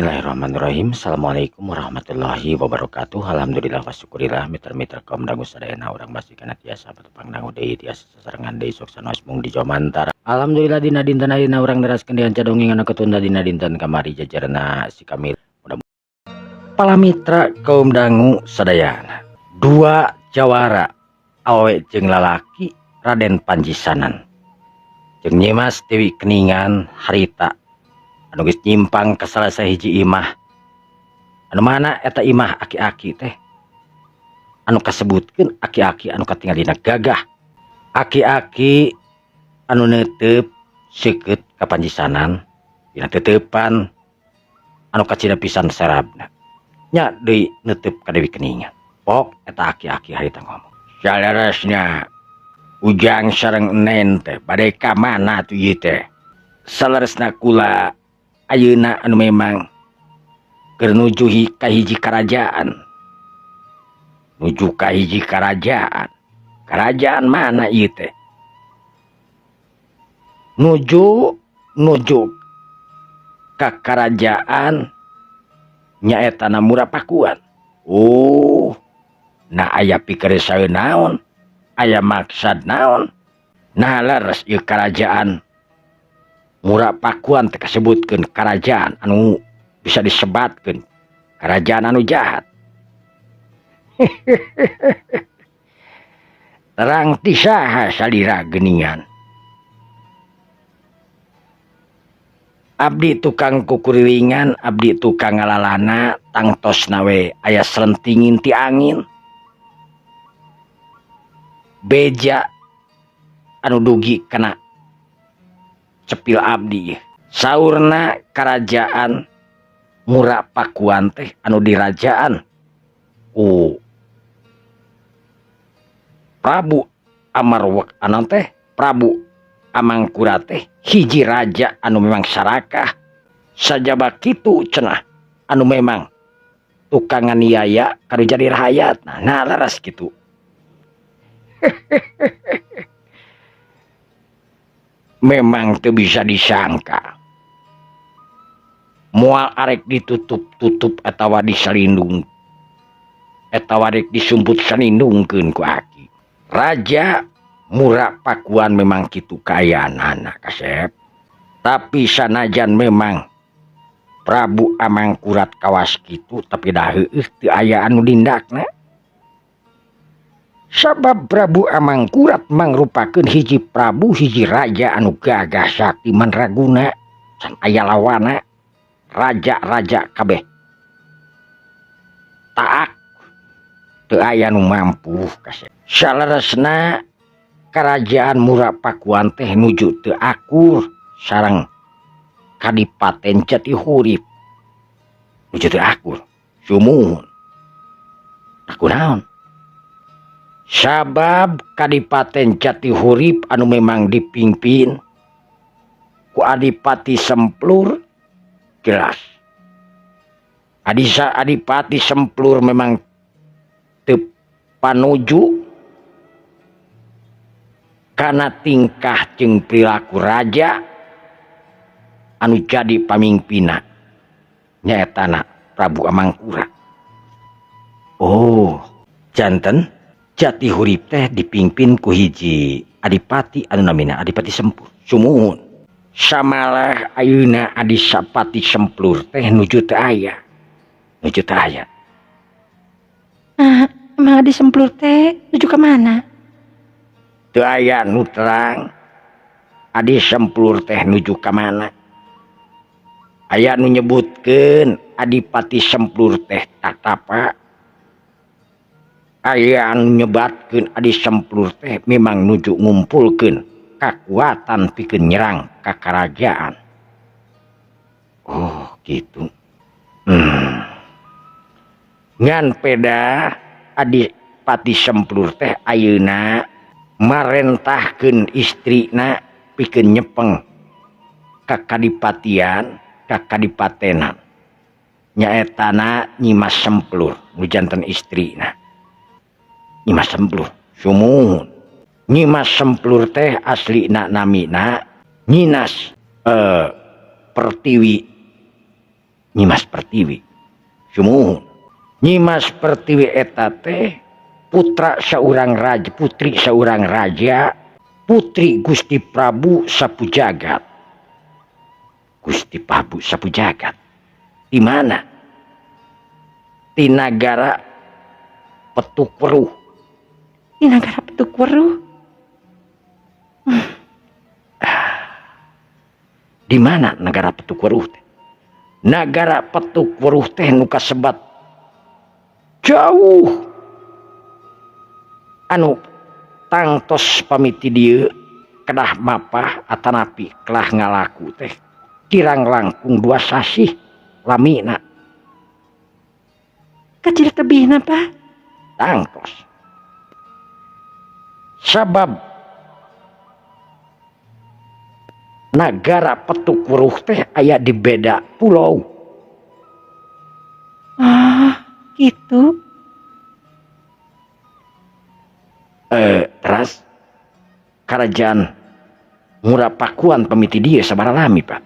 Bismillahirrahmanirrahim. Assalamualaikum warahmatullahi wabarakatuh. Alhamdulillah wa syukurillah, mitra-mitra kaum dangu sadayana, urang masih kana tiasa patepang dangu deui, tiasa sasarengan deui sok sanaos mung di Jomantara. Alhamdulillah, dina dinten ayeuna urang neraskeun deui dongeng anu ketunda dina dinten kamari, jajarna si Kamil. Para mitra kaum dangu sadayana, dua jawara awewe jeung lalaki, Raden Panjisanan jeung Nyimas Dewi Keningan, harita anu geus nyimpang ke salah sahiji imah, anu mana eta imah aki-aki teh anu kasebutkeun aki-aki anu katingalina gagah, aki-aki anu neuteup seukeut ka Panjisanan dina teuteupan anu kacida pisan serabna nya deui neuteup ka Dewi Keningan. Pok eta aki-aki harita ngomong, "Saleresna Ujang sareng Enen teh bade ka mana tuh ieu teh?" "Saleresna kula ayeuna anu memang keur nuju ka hiji karajaan." "Nuju ka hiji karajaan? Kerajaan mana ieu teh?" "Nuju nuju ka kerajaan nyaeta Mura Pakuan." "Oh, nah, aya pikeresaeun naon? Aya maksad naon? Nah, leres ieu kerajaan Mura Pakuan teh kasebutkeun kerajaan anu bisa disebatkeun kerajaan anu jahat. Terang ti saha salira geuningan?" "Abdi tukang kukurilingan, abdi tukang ngalalana, tangtosna we aya selentingin ti angin beja anu dugi kana cepil abdi." Saurna kerajaan Mura Pakuan teh anu dirajaan ku Prabu Amarwek anu teh Prabu Amangkurat teh hiji raja anu memang sarakah, sajaba kitu cenah anu memang tukang nganiaya kanu jadi rahayat. Nah, leres kitu?" "Memang teu bisa disangka. Moal arek ditutup-tutup atawa diselindung atawa rek disumput selindungkeun ku aki. Raja Mura Pakuan memang kitu kaayaanana, Kasep. Tapi sanajan memang Prabu Amangkurat kawas kitu, tapi dah heueuh teu aya anu nindakna. Sabab Prabu Amangkurat mangrupakeun hiji prabu, hiji raja anu gagah sakti mandraguna, can aya lawana, raja-raja kabeh taak, teu aya nu mampu, Kasep. Saleresna kerajaan Mura Pakuan teh nuju teu akur sareng Kadipaten Jatihurip." "Nuju teu akur? Sumuhun. Kunaon?" "Sabab Kadipaten Jatihurip anu memang dipimpin ku Adipati Semplur, jelas Adisa Adipati Semplur memang teu panuju kana tingkah jeung perilaku raja anu jadi pamimpinna, nyaetana Prabu Amangkurat." "Oh, janten Jatihurip teh dipimpin ku hiji adipati anu namina Adipati Semplur?" "Sumuhun. Samalah ayeuna Adipati Semplur teh nuju teu aya, nuju teu aya." Nah, emang Adi Semplur teh nuju ka mana? Teu aya nu terang Adi Semplur teh nuju ka mana. Aya nu nyebutkeun Adipati Semplur teh tatapa, aya anu nyebatkeun Adi Semplur teh memang nuju ngumpulkeun kakuatan pikeun nyerang ka karajaan. "Oh, gitu. Ngan peda Adipati Semplur teh ayeuna marentahkeun istrina pikeun nyepeng ka kadipatian, ka kadipatenan, nyaetana Nyimas Semplur nu janten istrina." "Nyimas Semplur?" "Sumuhun. Nyimas Semplur teh aslina namina Nyinas Pertiwi. Nyimas Pertiwi. Sumuhun. Nyimas Pertiwi eta teh putra seorang raja, putri seorang raja, putri Gusti Prabu Sapujagat. Gusti Prabu Sapujagat. Di mana? Di nagara Petuk Weruh. Di nagara Petuk Weruh. Di mana nagara Petuk Weruh teh? Nagara Petuk Weruh teh nu kasebat jauh anu tangtos pamiti dieu kedah mapah atanapi kelah ngalaku teh kirang langkung 2 sasih lamina. Kecil tebihna Pak? Tangtos. Sabab nagara Petuk Weruh teh aya di beda pulau. Ah, gitu. Teras kerajaan Murapakuan pamiti dieu sabaraha lami Pak?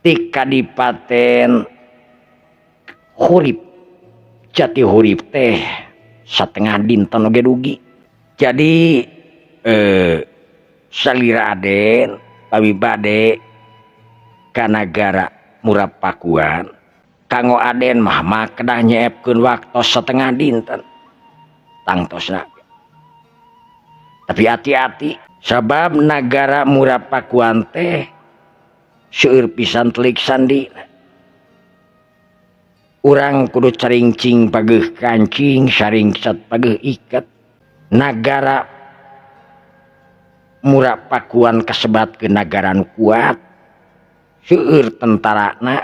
Ti kadipaten Hurip Jati Hurip teh satengah dinten oge dugi. Jadi salira Aden pami bade ka nagara Murapakuan kanggo Aden mah kedah nyeepkeun waktos setengah dinten tangtosna. Tapi hati-hati sabab nagara Murapakuan teh seueur pisan telik sandi. Urang kudu caringcing pageuh kancing, saringcat pageuh iket. Nagara Murapakuan kasebat ke nagara nu kuat, seueur tentarana,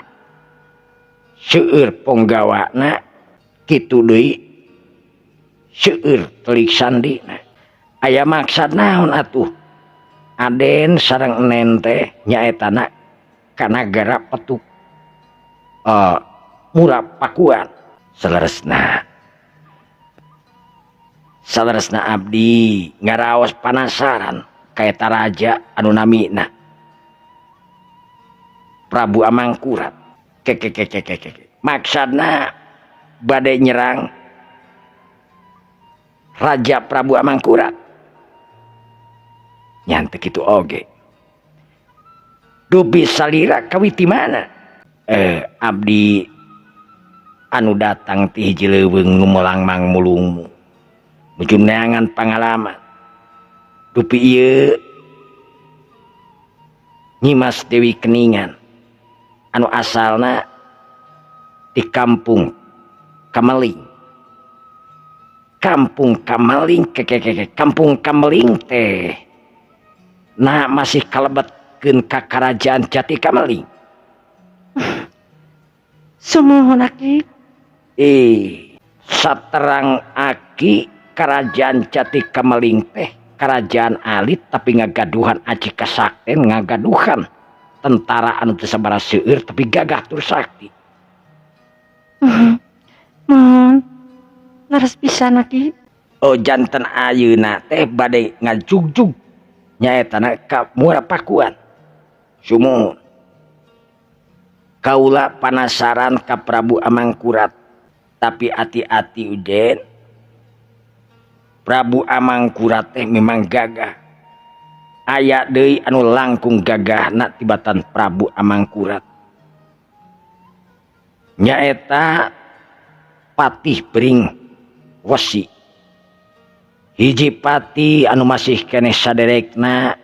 seueur ponggawana, kitu deui seueur telik sandina. Aya maksad naon atuh? Aden sareng enen teh nyaetana ka nagara Petuk Murapakuan. Saleresna. Saleresna abdi ngaraos panasaran ka eta raja anu namina Prabu Amangkurat. Kekekekekeke. Maksudna bade nyerang Raja Prabu Amangkurat. Nyantek itu oge. Dupi salira kawiti mana? Abdi anu datang ti hiji leuweung nu molang mangmulungmu. Nuju neangan pangalaman. Dupi ieu Nyimas Dewi Keningan anu asalna di kampung Kameling. Kampung Kameling kekekeke kampung Kameling teh nah masih kalebetkeun ka kerajaan Jati Kameling. Sumuhun aki. Saterang aki kerajaan Jati Kameling teh kerajaan alit tapi ngagaduhan aji kasakten, ngagaduhan tentara anu teu sabaraha seueur tapi gagah tur sakti. Mohon leres pisan aki. Oh janten ayeuna teh bade ngajugjug nyaetana ka Murapakuan. Sumuhun. Kaula panasaran ka Prabu Amangkurat, tapi hati-hati Ujen. Prabu Amangkurat teh memang gagah. Aya deui anu langkung gagahna tibatan Prabu Amangkurat. Nyaeta Patih Bring Wesi. Hiji pati anu masih keneh saderekna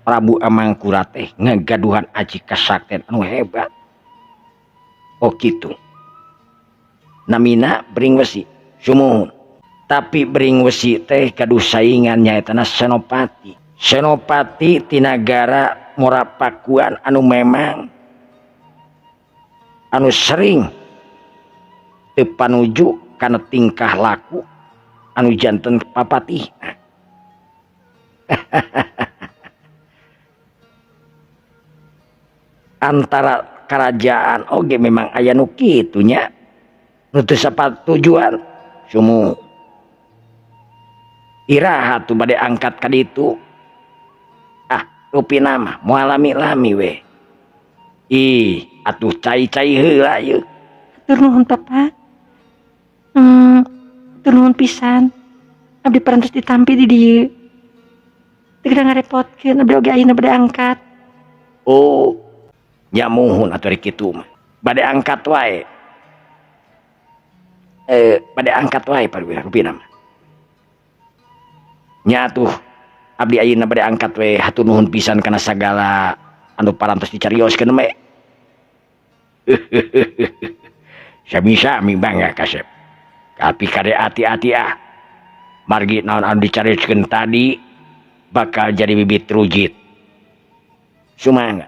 Prabu Amangkurat teh ngagaduhan aji kasakten anu hebat. Oh kitu. Namina Bring Wesi. Sumuhun. Tapi Bring Wesi teh gaduh saingan nyaetana Senopati. Senopati ti nagara Murapakuan anu memang anu sering teu panuju kana tingkah laku anu janten papatih. Antara kerajaan oge memang aya nu kitu nya. Nu teu sapatujuan sumuh. Iraha tuh bade angkat ka ditu. Ah, rupina mah moal lami-lami we. Ih, atuh cai-cai heula ieu. Hatur nuhun, Papa. Hatur nuhun pisan. Abdi parantos ditampi di dieu. Teu geura ngarepotkeun, abdi oge ayeuna bade angkat. Oh, nya muhun atuh ari kitu mah. Bade angkat wae. Bade angkat wae rupina mah. Nya atuh abdi ayeuna bade angkat we, hatur nuhun pisan kana sagala anu parantos dicarioskeun we. Sami-sami bangga kasep. Tapi kade hati-hati ah. Margi naon anu dicarioskeun tadi bakal jadi bibit rujit. Sumangga.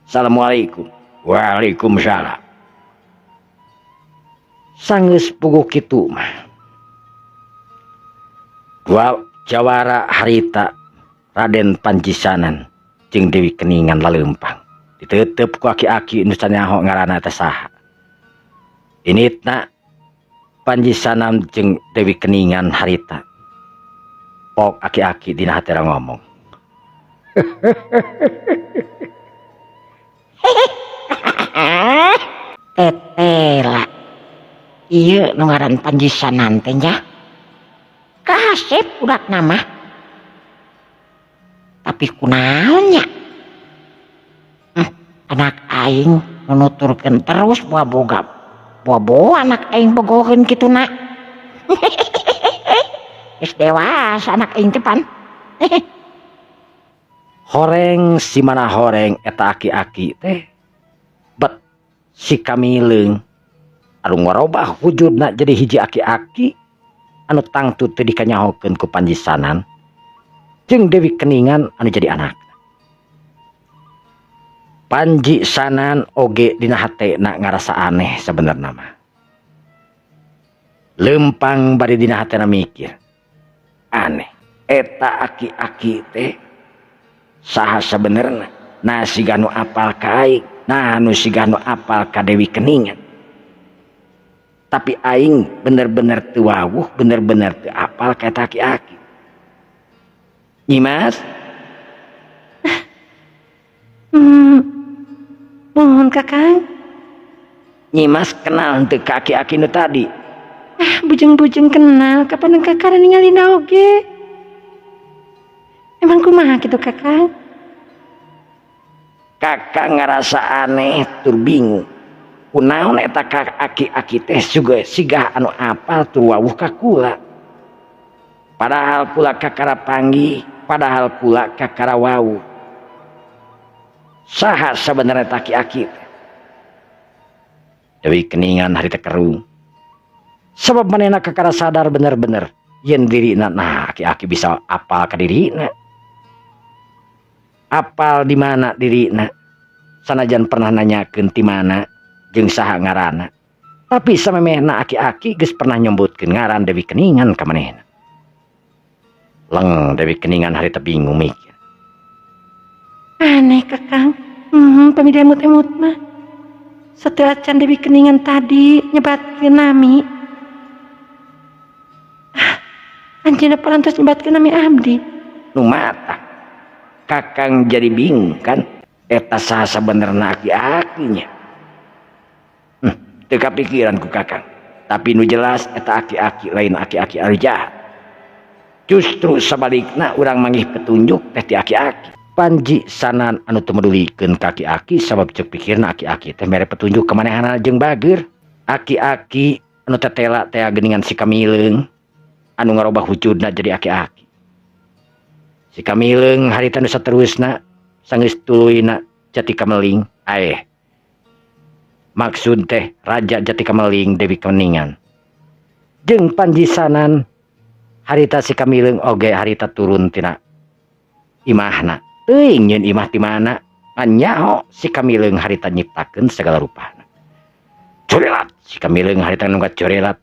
Assalamualaikum. Waalaikumsalam. Sanggeus puguh kitu mah. Dua jawara harita Raden Panjisanan jeung Dewi Keningan laleumpang. Diteuteup ku aki-aki nu sanyaho ngaranna teh saha. Initna Panjisanan jeung Dewi Keningan harita. Pok aki-aki dina hatena ngomong. Tetela. Ieu nu ngaran Panjisanan teh nya. Kasep budakna mah. Tapi kunaon nya? Anak aing nunuturkeun terus boa boga. Boa-boa anak aing bogoheun kituna. Geus dewasa anak aing teh pan. Horeng si mana horeng eta aki-aki teh. Bet si kamileung anu ngarobah wujudna jadi hiji aki-aki anu tangtu teu dikanyahokeun ku Panjisanan jeung Dewi Keningan anu jadi anak. Panjisanan oge dina hatena ngarasa aneh sabenerna mah. Leumpang bari dina hatena mikir. Aneh eta aki-aki teh saha sabenerna? Nah siga nu apal ka aing, nah nu siga nu apal ka Dewi Keningan. Tapi aing bener-bener teu wawuh, bener-bener teu apal ka eta aki-aki. Nyimas? Mohon Kakang. Nyimas kenal henteu ka aki-aki nu tadi? Ah, bujeng-bujeng kenal, kapan kakak ningalina oge? Emang kumaha kitu Kakang? Kakak ngerasa aneh tur bingung. Kunaon eta ka aki-aki teh juga sigah anu apal tur wawuh ka kula. Padahal kula kakara panggih, padahal kula kakara wawuh. Saha sabenerna eta aki-aki teh? Dewi Keningan harita kerung. Sebab manehna kakara sadar bener-bener yen dirina nah aki-aki bisa apal ka dirina. Apal di mana dirina? Sanajan pernah nanyakeun ti mana jeung saha ngaranna. Tapi samemehna aki-aki geus pernah nyebutkeun ngaran Dewi Keningan ka manehna. Leng Dewi Keningan harita bingung mikir. Aneh Kakang, pamili emut-emut mah. Setelah can Dewi Keningan tadi nyebatkeun nami. Ah, anjeunna parantos nyebatkeun nami abdi. Nu mata. Kakang jadi bingung kan? Eta saha sabenerna aki-akinya. Teu kapikiran ku Kakang. Tapi nu jelas eta aki-aki lain aki-aki anu jahat. Justru sabalikna urang manggih petunjuk teh ti aki-aki. Panjisanan anu teu medulikeun ka aki-aki sabab ceuk pikirna aki-aki teh mere petunjuk ka manehna jeung bager. Aki-aki anu tetela teh geuningan si kamileung anu ngarobah wujudna jadi aki-aki. Si kamileung harita nu saterusna sanggeus tuluyna jati kameling. Aeh. Maksud teh raja jati kameling Dewi Keningan. Jeung Panjisanan harita si kamileung oge harita turun tina imahna. Teuing nyeun imah ti mana? Nyaho si kamileung harita nyiptakeun segala rupana. Corelat si kamileung harita nu corelat.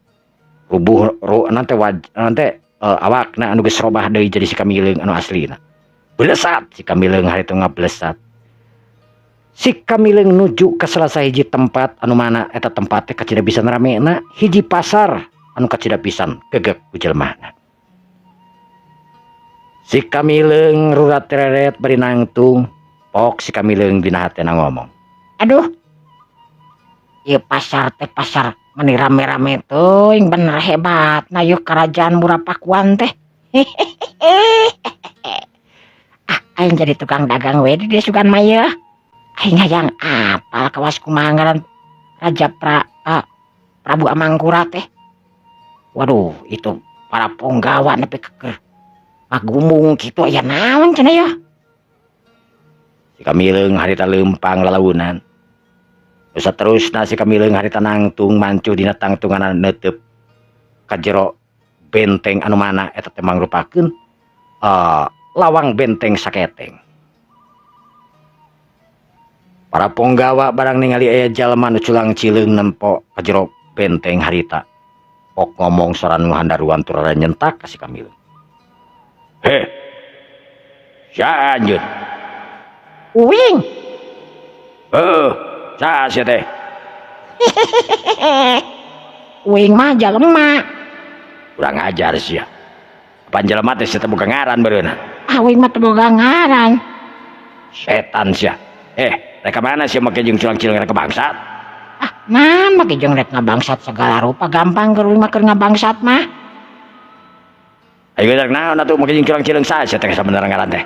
Rubuh ru nanti waj nanti awakna anu geus robah deui jadi si kamileung anu aslina. Blesat si kamileung harita ngablesat. Si kamileung nuju ka salah sahiji tempat anu mana eta tempat teh kacida pisan ramena, hiji pasar anu kacida pisan gegek ku jelmana. Si kamileung rurat tereret bari nangtung, pok si kamileung dina hatena ngomong. Aduh. Ieu pasar teh pasar meni rame-rame teuing, bener hebat na yeuh kerajaan Murapakuan teh. Ah, aing jadi tukang dagang we di dieu sugan mah yeuh. Aing hayang apal kawas kumaha ngaran Raja Prabu Amangkurat teh. Waduh, itu para punggawa nepi ka keur ngagumung kitu, aya naon cenah yeuh? Si Kamileung harita leumpang lalaunan. Nu saterusna si Kamileung harita nangtung mancuh dina tangtunganna neuteup ka jero benteng anu mana eta teh mangrupakeun lawang benteng Saketeng. Para punggawa barang ningali aya jalma nu culang cileung nempo ka jero benteng harita. Pok ngomong sora nu handaruan tur rada nyentak ka si Kamileung. "Heh. Saha anjeun?" Uing. "Heuh, saha sia teh?" Uing mah jalema. Kurang ajar sia. Pan jelema teh sia teh boga ngaran beureuna. Ah, uing mah teu boga ngaran. Setan sia. Eh, rek ka mana sia make jeung culang cileung, rek bangsat? Ah, naon make jeung rek ngabangsat segala rupa, gampang keur uing mah keur ngabangsat mah. Ayo rek naon atuh make jeung culang cileung, saha sia teh sabenerna ngaran teh?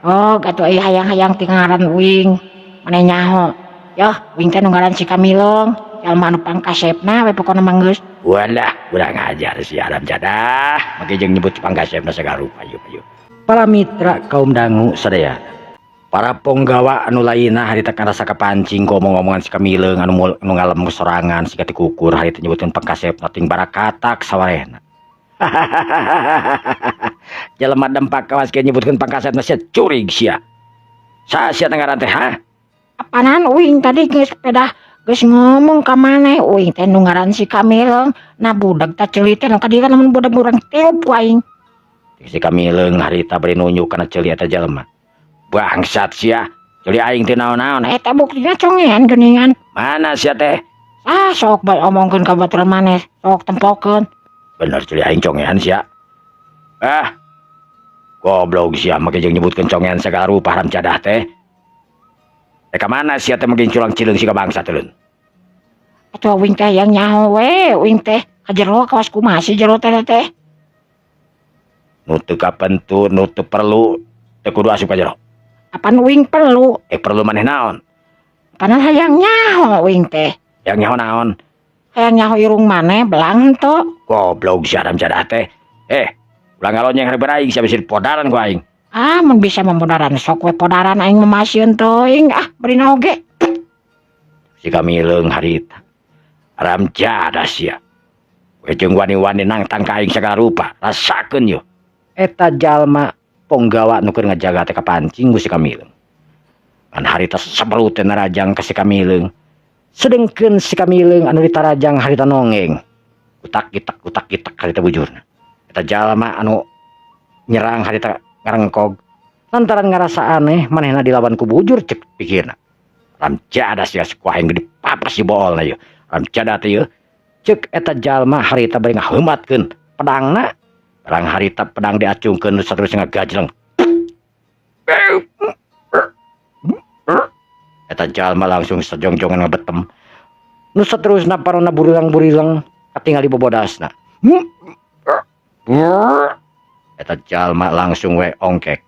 Oh, atuh aya hayang-hayang ti ngaran uing. Maneh nyaho. Yoh, uing teh nu ngaran si Kamileung, jalma anu pangkasepna we pokona mah geus. Walah, kurang ajar si Alam jadah. Make jeung nyebut pangkasepna segala rupa, ayo ayo. Para mitra kaum dangu sadaya. Para punggawa anu lainna harita karasa kapancing ku omong-omongan si Kamileung anu anu ngalem sorangan siga tikukur harita nyebutkeun pangkasepna ting barakatak sawarehna. Jelema dempak kawas kieu nyebutkeun pangkasepna, sia curig sia. Saha sia teh ngaran teh, ha? Apanan uing tadi geus pedah geus ngomong ka maneh, uing teh nu ngaran si Kamileung. Nah, budak ta ceuli teh nu ka dieu kan, lamun budak urang tiup ku aing. Si Kamileung harita bari nunjuk kana ceuli eta jelema. "Bangsat sia, ceuli aing teh naon-naon." Eta buktina congean geuningan. "Mana sia teh?" Ah, sok bae omongkeun ka baturan maneh, sok tempokeun. "Bener ceuli aing congean sia. Ah. Goblok sia, make jeung nyebutkeun congean segala rupa, haram jadah teh. Rek ka mana sia teh make culang cileung siga bangsa teh?" Atuh uing teh hayang nyaho we, uing teh ka jero kawas kumaha sih jero teh teh. Nu teu kapentu, nu teu perlu, teu kudu asup ka jero. Apan uing perlu? Eh, perlu maneh naon? Padahal hayang nyaho uing teh. Hayang nyaho naon? Hayang nyaho irung maneh belang henteu. Goblok si haram jadah teh. Eh, ulah ngalonyeng hareupeun aing sia, bisi podaran ku aing. Ah, mun bisa memodaran sok we podaran, aing mah masieun teuing ah, beri oge. Si Kamileung harita. "Haram jadah sia. We jeung wani-wani nangtang ka aing segala rupa. Rasakeun yo." Eta jalma ponggawa nu keur ngajaga teh kapancing ku si Kamileung. Kan harita sabelut teh narajang ka si Kamileung. Sedengkeun si Kamileung anu ditarajang harita nongeng. Utak gitak utak gitak harita bujurna. Eta jalma anu nyerang harita ngarengkog. Lantaran ngarasa aneh manehna dilawan ku bujur, cek pikirna. "Haram jadah sia, ku aing gede papas si boolna yeuh. Haram jadah teh yeuh." Cek eta jalma harita bari ngaheumatkeun pedangna. Barang harita pedang diacungkeun saterusna ngagajleng. Eta jalma langsung sajongjongan ngabetem. Nu saterusna parona burilang-burilang katingali bobodasna. Eta jalma langsung we ongkek.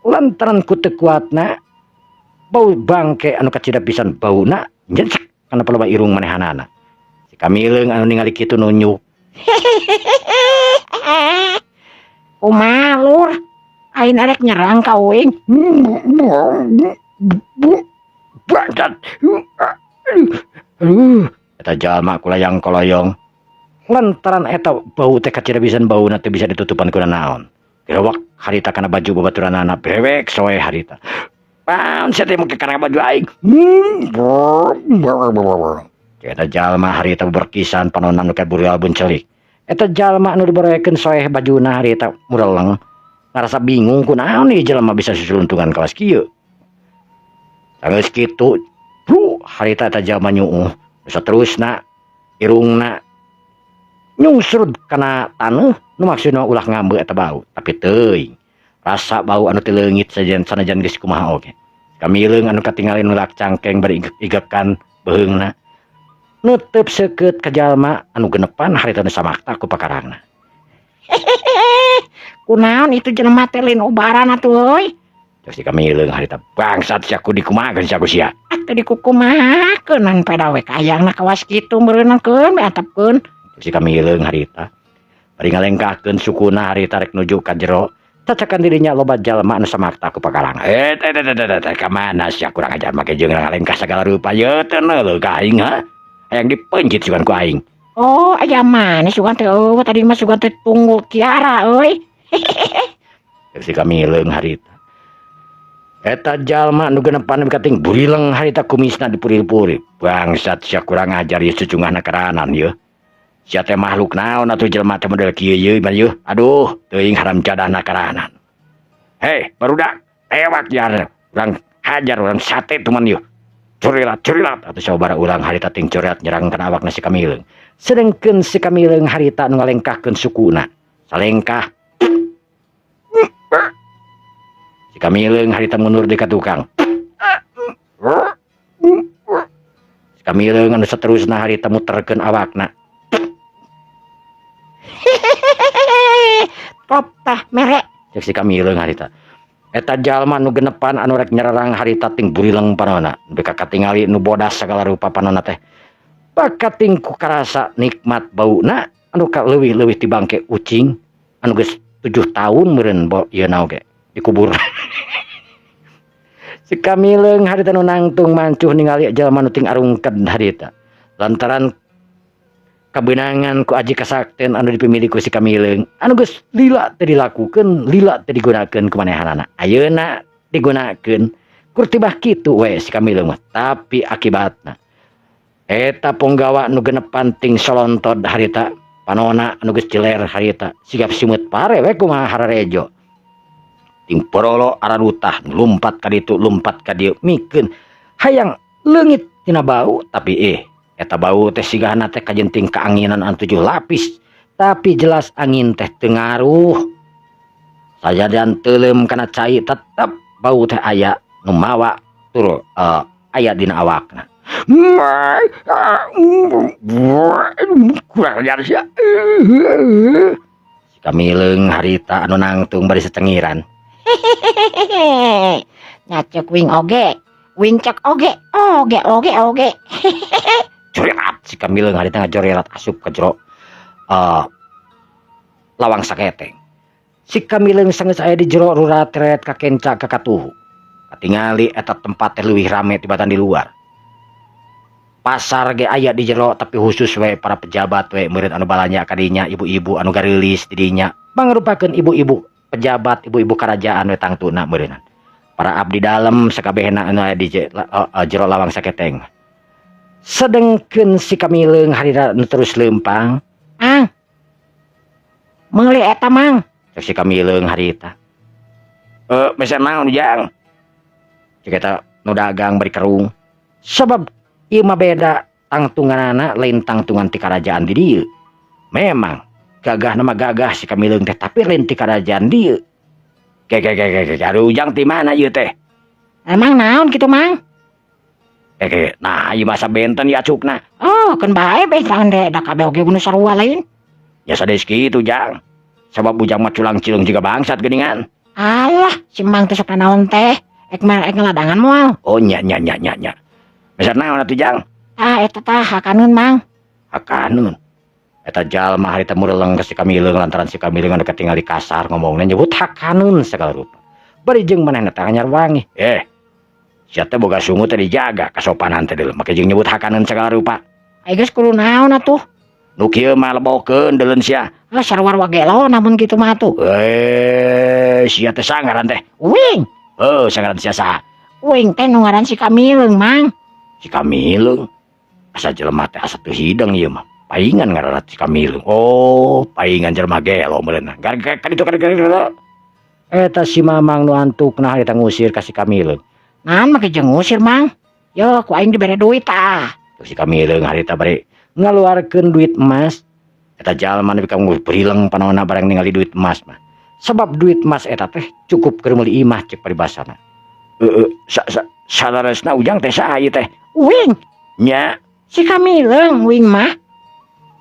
Lantaran ku teu kuatna bau bangke anu kacida pisan bauna nyecek kana palebah irung manehanana. Si Kamileung anu ningali kitu nunjuk. Kumaha, lur? Aing arek nyerang ka uing. "Bangsat. Aduh." Eta jalma kulayang koloyong. Lantaran eta bau teh kacida pisan bauna, teu bisa ditutupan ku naon. Gerewak harita kana baju babaturanana, brewek soe harita. "Naon sia teh make kana baju aing?" Eta jalma harita berkisan panonna nu burial buncelik. Eta jalma anu diberekeun soeh bajuna harita mureleng. Ngarasa bingung kunaon ieu jelema bisa susuluntungan kawas kieu. Geus kitu, bru harita eta jalma nyuuh. Saterusna irungna nyungsrud kana taneuh nu maksudna ulah ngambe eta bau, tapi teuing rasa bau anu teu leungit sajan sanajan geus kumaha oge. Kamileung anu katingali nulak cangkeng bari igekan beheungna nutup seukeut ka jalma anu genepan harita nu samakta ku pakarangna. Kunaon itu jelema teh lain ubaran atuh euy. Cek si Kamileung harita, "Bangsat sia, ku dikumahakeun sia ku sia?" Atuh dikukumahakeun peda we kayangna kawas kitu meureunna keun we antepkeun. Cek si Kamileung harita bari ngalengkahkeun sukuna harita rek nuju ka jero. Cacakan dirinya loba jalma anu samakta ku pakarang. Eh, teh teh teh teh teh, ka mana sia, kurang ajar, make jeung ngalengkah sagala rupa ye teu neuleuh ka aing, ha? Hayang dipencit sugan ku aing. Oh, aya maneh sugan teh eueuh, tadi mah sugan teh tunggu Kiara euy. Cek si Kamileung harita. Eta jalma nu genepan kating burileng harita, kumisna dipuril-puril. "Bangsat sia, kurang ajar ieu, cucungahna karanan ye. Sia teh makhluk naon atuh, jelema teh model kieu ye mah ye? Aduh, teuing haram jadahna karanan. Hei, barudak, tewak jar. Urang hajar, urang sate teman ye. Curilat, curilat!" Atuh sababaraha urang harita ting curilat nyerang kana awakna si Kamileung. Sedengkeun si Kamileung harita nu ngalengkahkeun sukuna. Salengkah. Si Kamileung harita mundur di ka tukang. Si Kamileung anu saterusna harita muterkeun awakna. Top tah mere. Cek si Kamileung harita. Eta jalma nu genepan anu rek nyerang harita ting burileng panona. Nepi ka katingali nu bodas sagala rupa panona teh. Bakating ku karasa nikmat bauna anu ka leuwih-leuwih ti bangke ucing anu geus 7 tahun meureun ieu na oge dikubur. Si Kamileung harita nu nangtung mancuh ningali jalma nu ting arungked harita. Lantaran kabeunangan ku aji kasakten anu dipimili ku si Kamileung anu geus lila teu dilakukeun, lila teu digunakeun ku manehanana. Ayeuna digunakeun kur tibah kitu we si Kamileung mah, tapi akibatna eta punggawa nu genepan ting solontod harita, panona anu geus jeler harita sigap simeut pare we kumaha hararejo. Ting porolo ararutah lumpat ka ditu lumpat ka dieu mikeun hayang leungit tina bau, tapi eta bau teh sigana teh kajenting kaanginan anu 7 lapis, tapi jelas angin teh teu ngaruh. Sajadan teuleum kana cai tetep bau teh aya nu mawa tur aya dina awakna. "Kurang ajar sia." Si Kamileung harita anu nangtung bari secengiran. Nyacek wing oge, wing cek oge, oge oge oge. Curilat si Kamileung harita ngajorelat asup ke jero lawang saketeng. Si Kamileung sanggeus aya di jero rurat ret kakenca kakatuhu. Katingali eta tempat teh leuwih rame tibatan di luar. Pasar ge aya di jero, tapi khusus we para pejabat we meureun anu balanja kadinya, ibu-ibu anu gareulis di dinya. Mangrupakeun ibu-ibu pejabat, ibu-ibu kerajaan we tangtuna meureunnan. Para abdi dalem sakabehna anu aya di jero lawang saketeng. Sedengkeun si Kamileung harita nu terus leumpang. Ang. Meuli eta mang. Cek si Kamileung harita. Meser naon jang? Cek eta nu dagang bari kerung. Sebab ieu mah beda tangtunganana, lain tangtungan ti karajaan di dieu. Memang gagah nama gagah si Kamileung teh, tapi lain ti karajaan dieu. Ke ke ke ke ke, aduh ujang ti mana ieu teh? Emang naon kitu mang? Ke ke, nah ieu masa benten ya acukna. Oh, keun bae benten deh, da kabeh oge nu sarua lain. Ya sanes kitu jang. Sabab ujang mah culang cilung juga bangsat geuningan. Alah, si mang teh sok naon teh? Ek mah ek ngeladangan moal. Oh nya nya nya nya nya. Meser naon atuh jang? Ah eta tah hakanun mang. Hakanun. Eta jalma harita mureleng ka si Kamileung lantaran si Kamileung anu katingali kasar ngomongna nyebut hakanun segala rupa. Bari jeung manehna teh anyar wangi. Sia teh boga sungu teh dijaga kasopanan teh deuleu make jeung nyebut hakanun segala rupa. Ai geus kudu naon atuh? Nu kieu mah lebokeun deuleun sia. Ah sarua gelo namun kitu mah atuh. Sia teh sangaran teh. Uing. Heuh, sangaran sia saha? Uing teh nu ngaran si Kamileung mang. Si Kamileung. Asa jelema teh asa teu hideng ieu mah. Paingan ngaranna si Kamileung. Oh, paingan jelema gelo meureunna. Gar ka ditu ka ditu. Eta si Mamang nu antukna harita ngusir ka si Kamileung. Naon make jeung ngusir mang? Yo ku aing dibere duit tah. Si Kamileung harita bari ngaluarkeun duit emas. Eta jalma nepi ka burileng panona barang ningali duit emas mah. Sebab duit emas eta teh cukup keur meuli imah cek paribasana. Sa sa saleresna ujang teh saha ieu teh? Uing. Nya. Si Kamileung uing mah.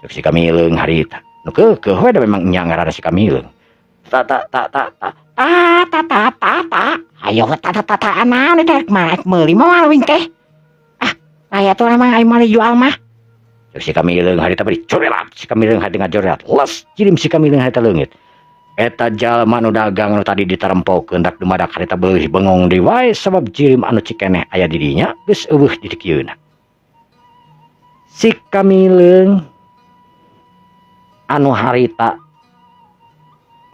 Cek si Kamileung harita. Nu keukeuh we da memang nya ngaranna si Kamileung. Ta ta ta ta ta. Ta ta ta ta ta. Ayo ta ta ta ta naon eta rek mah rek meuli moal uing teh. Ah, aya tuh emang aing mah dijual mah. Cek si Kamileung harita bari corelat si Kamileung harita ngajorelat. Les jirim si Kamileung harita leungit. Eta jalma nu dagang nu tadi ditarempokeun dak dumadak harita beulih bengong deui wae sabab jirim anu cikeneh aya di dinya geus eueuh di dikieuna. Si Kamileung anu harita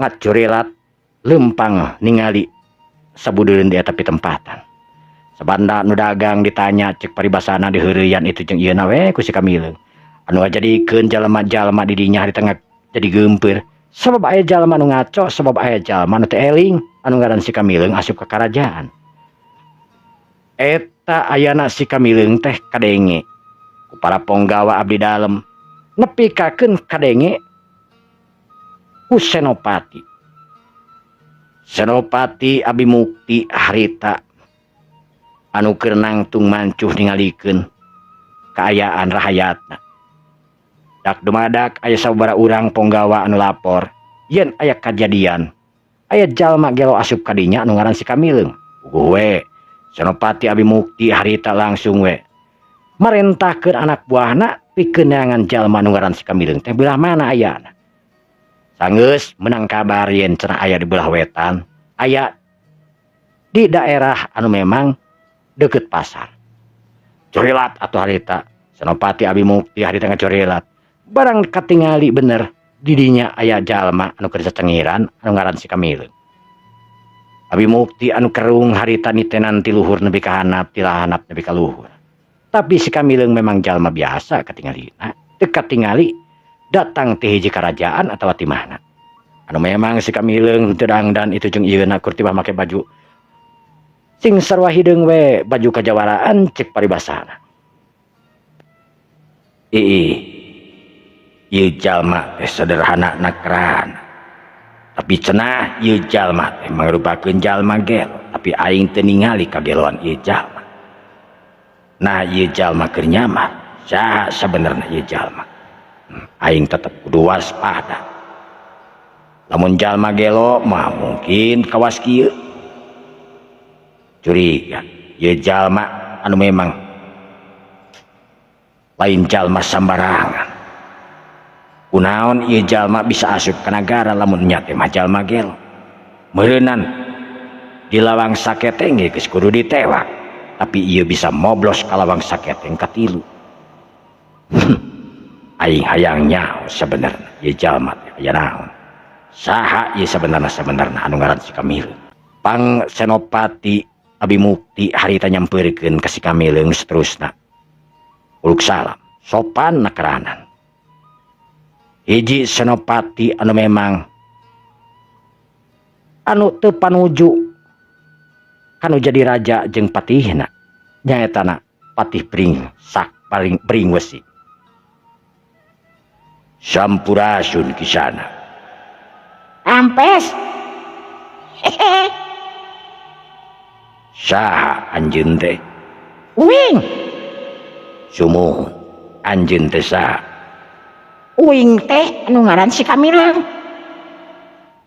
ngacurelat lempang ningali sabudeureun di eta pitempatan. Sabanda nu dagang ditanya cek paribasana diheureuyan itu jeung ieuna we ku si Kamileung. Anu ngajadikeun jalma-jalma di dinya harita jadi geumpeur sabab aya jalma nu ngaco, sabab aya jalma nu teu eling anu ngaran si Kamileung asup ka karajaan. Eta ayana si Kamileung teh kadenge ku para ponggawa abdi dalem nepikakeun kadenge ku Senopati. Senopati Abi Mukti harita anu keur nangtung mancuh ningalikeun kaayaan rahayatna. Dak dumadak aya sababaraha urang ponggawa anu lapor yen aya kajadian aya jalma gelo asup ka dinya anu ngaran si Kamileung. Puguh we Senopati Abi Mukti harita langsung we marentahkeun anak buahna pikeun neangan jalma anu ngaran si Kamileung teh belah mana ayana. Sanggeus menang kabar yen cenah aya di belah wetan, aya di daerah anu memang deket pasar. Corilat atuh harita Senopati Abi Mukti harita ngacorilat. Barang katingali bener di dinya aya jalma anu keur sacengiran anu ngaran si Kamileung. Abi Mukti anu kerung harita nitenan ti luhur nepi ka handap, ti handap nepi ka luhur. Tapi si Kamileung memang jalma biasa katingalina, teu katingali datang ti hiji karajaan atawa ti mana. Anu memang si Kamileung teu dangdan itu jeung ieuna kur tibah make baju sing sarua hideung we baju kajawaraan cek paribasana. Ih, ieu jalma teh sederhana nakran. Tapi cenah ieu jalma teh mangrupakeun jalma gelo, tapi aing teu ningali kageloan ieu jalma. Nah, ieu jalma keur nyamar, saha sabenerna ieu jalma? Aing tetep kudu waspada. Lamun jalma gelo mah mungkin kawas kieu. Curiga ieu jalma anu memang lain jalma sambarangan. Kunaon ieu jalma bisa asup ka nagara lamun nya teh mah jalma gelo. Meureunan di lawang saketeng ge geus kudu ditewak, tapi ieu bisa moblos ka lawang saketeng katilu. Aing hayang nyaho sabenerna ieu jalma teh aya naon. Saha ieu sabenerna anu ngaran si Kamileung. Pang Senopati Abi Mukti harita nyampeurkeun ka si Kamileung seterusna. Uluk salam, sopan nakeranan. Hiji Senopati anu memang anu teu panuju kanu jadi raja jeung patihna nyaetana Patih Pring sak paling Pringwesi. Sampurasun kisana. Ampes. Hehehe. Saha anjeun teh? Uing. Sumuhun anjeun teh saha? Uing teh anu ngaran si Kamileung.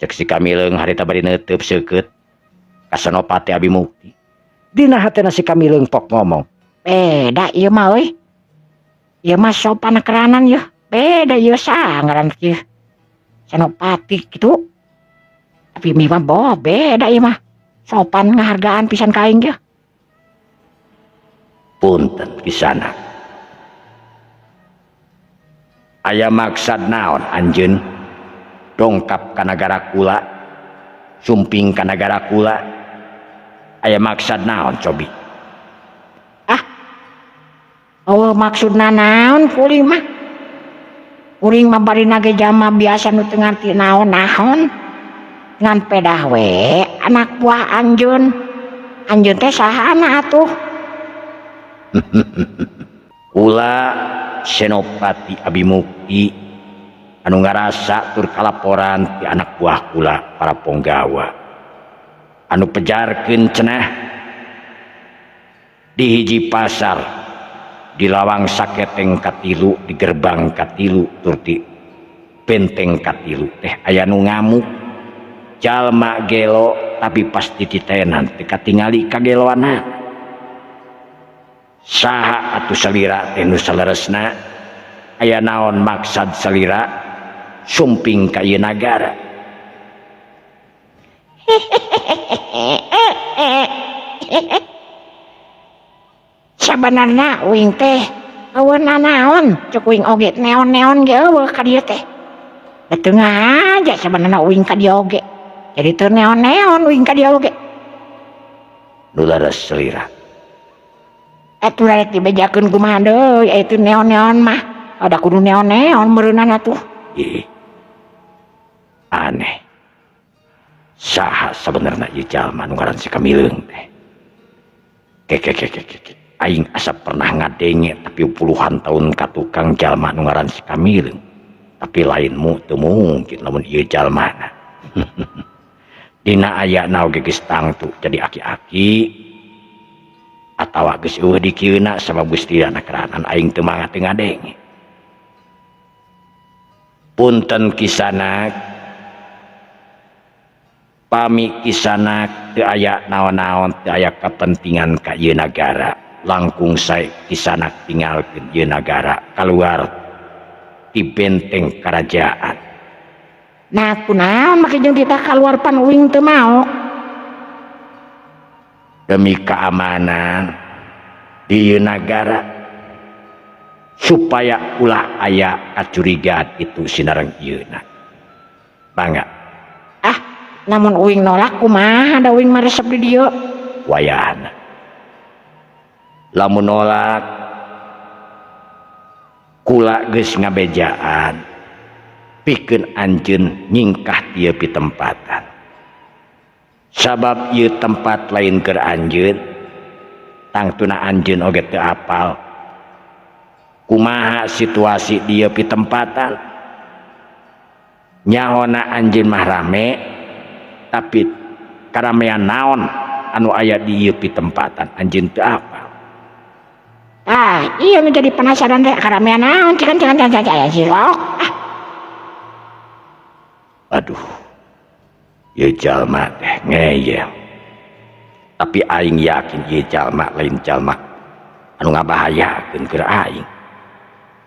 Cek si Kamileung harita bari neuteub seukeut ka Senopati Abi Mukti. Dina hatena si Kamileung pok ngomong, Beda ieu mah euy. Ieu mah sopan keranan yeuh. Beda ieu saha ngaran kieu. Senopati kitu. Tapi mah boh beda ieu mah. Sopan ngahargaan pisan ka aing yeuh. Punten kisana. Aya maksad naon anjeun dongkap ka nagara kula, sumping ka nagara kula? Aya maksad naon cobi? Ah. Oh, maksudna naon kuring mah? Kuring mah bari nage jalma biasa nu teu ngarti naon-naon. Ngan pedah we anak buah anjeun. Anjeun teh sahana atuh? Kula Senopati Abi Mukti anu ngarasa tur kalaporan ti anak buah kula para ponggawa anu pejarkeun cenah Di hiji pasar di lawang saketeng katilu, di gerbang katilu, tur di benteng katilu teh aya nu ngamuk, jalma gelo, tapi pasti titenan teu katingali kageloanna. Saha atuh salira teh nu saleresna? Aya naon maksad salira sumping ka ieu nagara? Sabenerna uing teh eueuh nanaon, cek uing oge neon-neon ge eueuh ka dieu teh. Da teu ngaja sabenerna uing ka dieu oge. Jadi teu neon-neon uing ka dieu oge. Nu leres salira? Atuh rek dibejakeun kumaha deui aya teu neon-neon mah. Ada kudu neon-neon meureunana tuh. Ih. Aneh. Saha sabenerna ieu jalma nu ngaran si Kamileung teh? Ke ke ke ke ke. Aing asa pernah ngadenge, tapi puluhan tahun ka tukang jalma nu ngaran si Kamileung. Tapi lain mu teu mungkin lamun ieu jalmana. Dina ayana oge geus tangtu jadi aki-aki atawa geus eueuh dikieuna, sabab geus tilana keranan aing teu mangga teu ngadenge. Punten Kisanak, pami Kisanak teu aya naon-naon, teu aya kepentingan ka ieu nagara, langkung sae Kisanak tinggalkeun ieu nagara, keluar ti benteng kerajaan. Nah, kunaon make jeung titah kaluar pan uing teu mau? Demi keamanan di ieu nagara, supaya ulah aya kacurigaan itu sinareng ieuna. Mangga. Ah, namun uing nolak kumaha, da uing mah resep di dieu. Wayahna. Lamun nolak, kula geus ngabejaan pikeun anjeun nyingkah ieu pitempatan. Sabab ieu tempat lain keur anjeun, tangtuna anjeun oge teu apal kumaha situasi di ieu pitempatan. Nyahona anjeun mah rame, tapi karamean naon anu aya di ieu pitempatan anjeun teu apal. Ah, iya nu jadi penasaran teh karamean naon, cikan cikan cikan cikan cilok. Ah. Aduh, ieu jalma teh ngeyel. Tapi aing yakin ieu jalma lain jalma anu ngabahayakeun keur aing,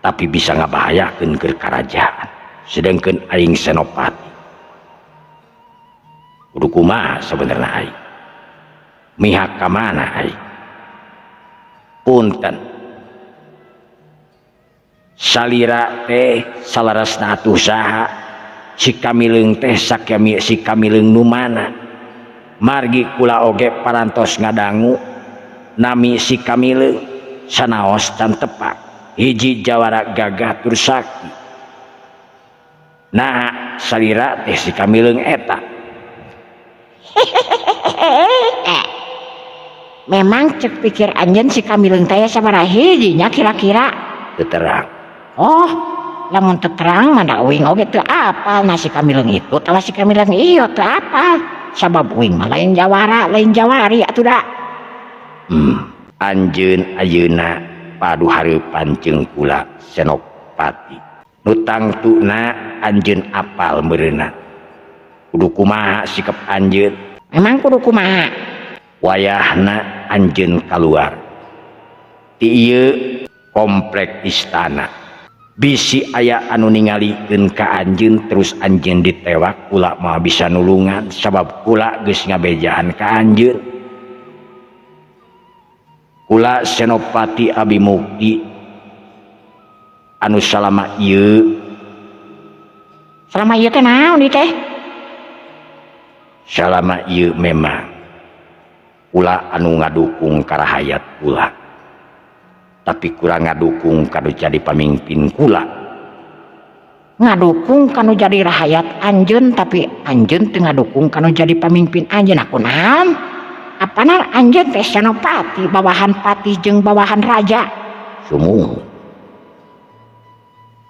tapi bisa ngabahayakeun keur karajaan. Sedangkan aing senopati. Kudu kumaha sebenarnya aing? Mihak ka mana aing? Punten. Salira teh salarasna atuh saha? Si Kamileung teh sakami si Kamileung nu mana? Margi kula oge parantos ngadangu nami si Kamileung sanaos can tepak. Hiji jawara gagah tur sakti. Nah, salira teh si Kamileung eta. Memang cek pikir anjeun si Kamileung teh sabaraha hiji nya kira-kira? Teu terang. Oh, lamun teu terang mah da uing oge teu apal na si Kamileung itu tawa si Kamileung ieu teu apal. Sabab uing mah lain jawara, lain jawari atuh da. Anjeun ayeuna padu hareupan jeung kula Senopati. Nu tangtuna anjeun apal meureunna. Kudu kumaha sikap anjeun? Memang kudu kumaha? Wayahna anjeun kaluar ti ieu komplek istana. Bisi aya anu ningalikeun ka anjeun terus anjeun ditewak, kula moal bisa nulungan sabab kula geus ngabejaan ka anjeun. Kula Senopati Abimukti anu salama ieu. Salama ieu teh naon ieu teh? Salama ieu memang kula anu ngadukung karahayat kula, tapi kurang ngadukung kanu jadi pamimpin kula. Ngadukung kanu jadi rahayat anjeun, tapi anjeun teu ngadukung kanu jadi pamimpin anjeun. Aku naon? Apanan anjeun teh Senopati, bawahan patih jeung bawahan raja. Sumuh.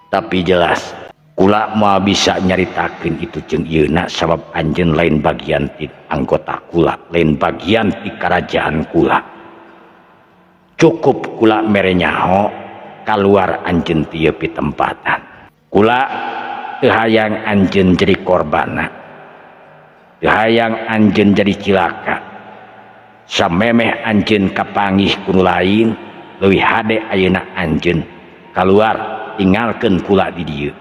Tapi jelas kula moal bisa nyaritakeun itu jeung ieuna sabab anjeun lain bagian ti anggota kula, lain bagian ti kerajaan kula. Cukup kula mere nyaho kaluar anjeun ti ieu pitempatan. Kula teu hayang anjeun jadi korbanna. Teu hayang anjeun jadi cilaka. Samemeh anjeun kapanggih ku nu lain, leuwih hade ayeuna anjeun kaluar tinggalkeun kula di dieu.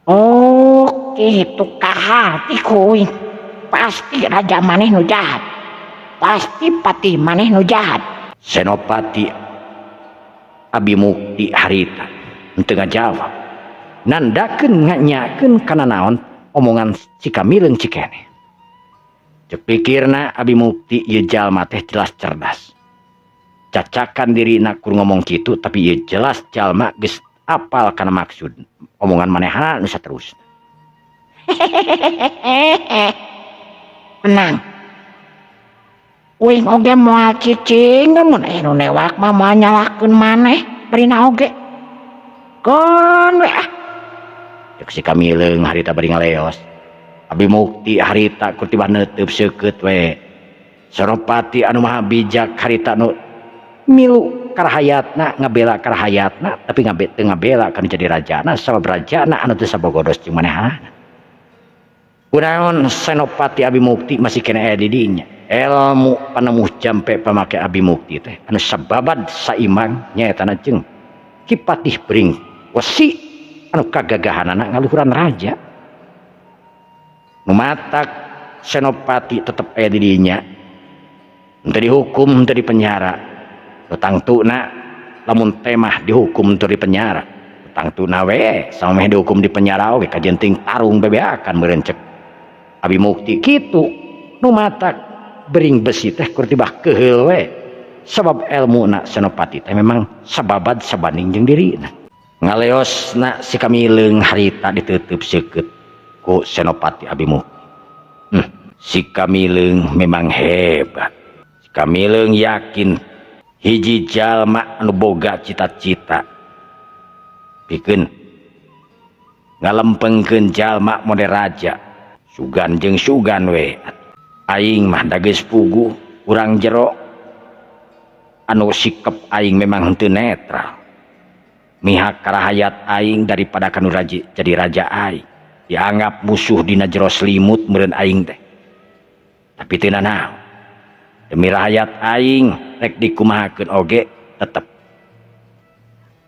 Oh, kitu kaharti ku uing. Pasti raja maneh nu jahat. Pasti patih maneh nu jahat. Senopati Abimukti harita henteu ngajawab. Nandakeun nganyakeun kana naon omongan si Kamileung Cikene. Cek pikirna Abimukti ieu jalma teh jelas cerdas. Cacakan dirina kur ngomong kitu tapi ieu jelas jalma geus apal kana maksud omongan manehna nu saterusna. Tenang. Uing oge moal cicing mun aya nu newak mah moal nyalahkeun maneh barina oge. Keun we ah. Cek si Kamileung harita bari ngaleos. Abimukti harita kur tibah neuteub seukeut we. Senopati anu maha bijak harita nu milu karahayatna ngabela karahayatna tapi teu ngabela kana jadi rajana sabab rajana anu teu sabogodos jeung manehna. Kunaon Senopati Abimukti masih kena aya di dinya. Ilmu panemuh jampe pamake Abimukti teh anu sababad saimang nyaetana jeung Ki Patih Bring Wesi anu kagagahanana ngaluhuran raja. Nu matak Senopati tetep aya di dinya. Henteu dihukum, henteu dipenjara. Nu tangtuna lamun temah dihukum henteu dipenjara. Nu tangtuna we samemeh dihukum di penjara oge kajenting tarung bebeakan meureun cek Abimukti kitu. Nu matak bering besi teh kur tibah keheul we. Sabab elmuna Senopati teh memang sababad sabanding jeung dirina. Ngaleosna si Kamileung harita ditutup seukeut ku Senopati Abimukti. Si Kamileung memang hebat. Si Kamileung yakin hiji jalma anu boga cita-cita pikeun ngalempengkeun jalma mode raja sugan jeung sugan we. Aing mah da geus puguh urang jero anu sikep aing memang henteu netral. Mihak karahayat aing daripada kanu raja jadi raja aing dianggap musuh dina jero selimut meureun aing teh. Tapi teu nanaon. Demi rahayat aing rek dikumahakeun oge tetep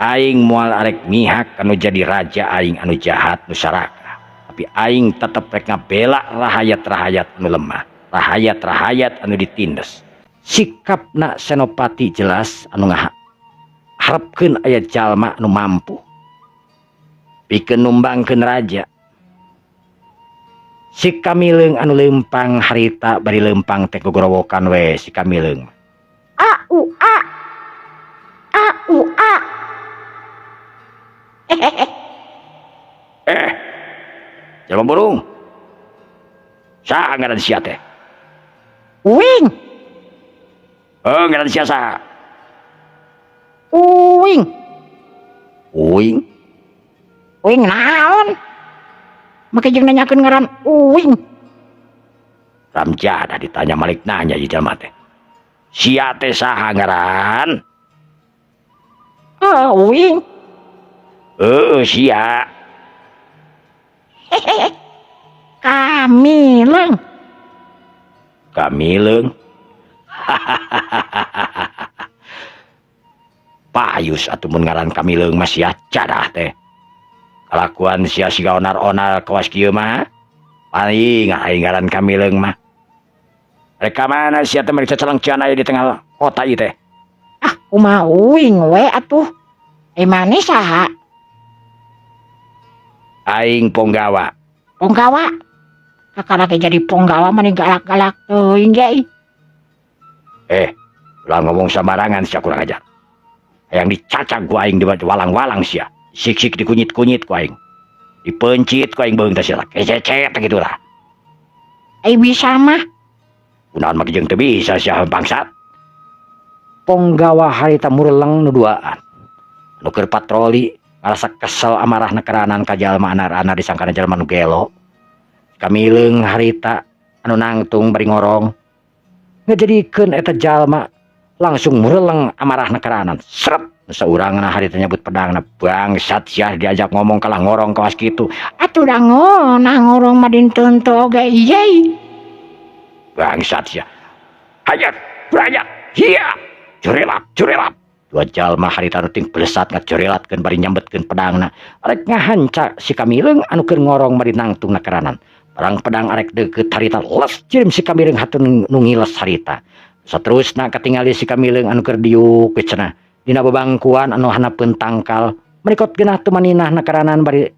aing moal arek mihak anu jadi raja aing anu jahat nu sarakah. Tapi aing tetep rek ngabela rahayat-rahayat anu lemah, rahayat-rahayat anu ditindes. Sikapna Senopati jelas anu ngaharepkeun aya jalma anu mampu pikeun numbangkeun raja. Si Kamileung anu leumpang harita bari leumpang teh gogorowokan we si Kamileung. A U A A U A. Jalma burung. Saha ngaran sia teh? Uing. Ngaran sia saha? Uing. Uing. Uing naon? Make jeung nanyakeun ngaran Uing. Ramjada ditanya malik nanya ieu jalma teh. Sia teh saha ngaran? Uing. Heeh, sia. Kamileung. Kamileung. Payus atuh mun ngaran Kamileung mah sia cadah teh. Kalakuan sia siga onar-onar kawas kieu mah. Paling aing ngaran Kamileung mah. Rek ka mana sia teh mere cacelengcean aya di tengah kota ieu teh? Ah, kumaha uing we atuh. Maneh saha? Aing ponggawa. Ponggawa? Kakara ge jadi ponggawa mah galak-galak teuing ge. Ulah ngomong sembarangan sia kurang ajar. Hayang dicacag ku aing di walang-walang sia. Sik-sik dikunyit-kunyit ku aing. Dipencit ku aing beung teh sia. Kececet kitu lah. Bisa mah. Kunaon mah jeung teu bisa sia bangsat. Ponggawa harita mureleng nu duaan. Nu keur patroli ngarasa kesel amarahna keranan ka jalma anar-anar disangkana jalma nu gelo. Kamileung harita anu nangtung bari ngorong. Ngajadikeun eta jalma Langsung mureleng amarahna keranan. Seret saurangna harita nyabut pedangna. Bangsat sia, diajak ngomong kalah ngorong kawas kitu. Atuh da ngeunah ngorong mah dinten teu oge ieu. Bangsat sia. Hayat, berayat, hiya. Jurilat, jurilat. Dua jalma harita nu ting belesat ngajorelatkeun bari nyambetkeun pedangna. Arek ngahanca si Kamileung anu keur ngorong bari nangtung na keranan. Barang pedang arek deukeut harita, les jirim si Kamileung hatun nu ngiles harita. Saterusna katingali si Kamileung anu keur diuk we cenah dina babangkuan anu handapeun tangkal. Merikot geunah teu maninah na keranan bari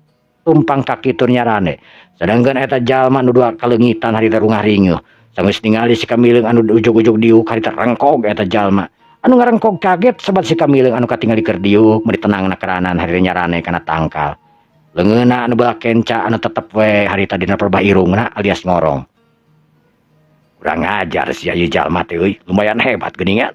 tumpang kaki tur nyarane. Sedangkeun eta jalma nu dua kaleungitan harita rungah ringeuh. Sanggeus ningali si Kamileung anu ujug-ujug diuk harita, rengkog eta jalma. Anu ngarengkog kaget sabat si Kamileung anu katingali keur diuk meuni tenang na keranan harita nyarane kana tangkal. Leungeunna anu belah kenca anu tetep we harita dina perbah irungna alias ngorong. Kurang ajar sia ieu jalma teh euy, lumayan hebat geuningan.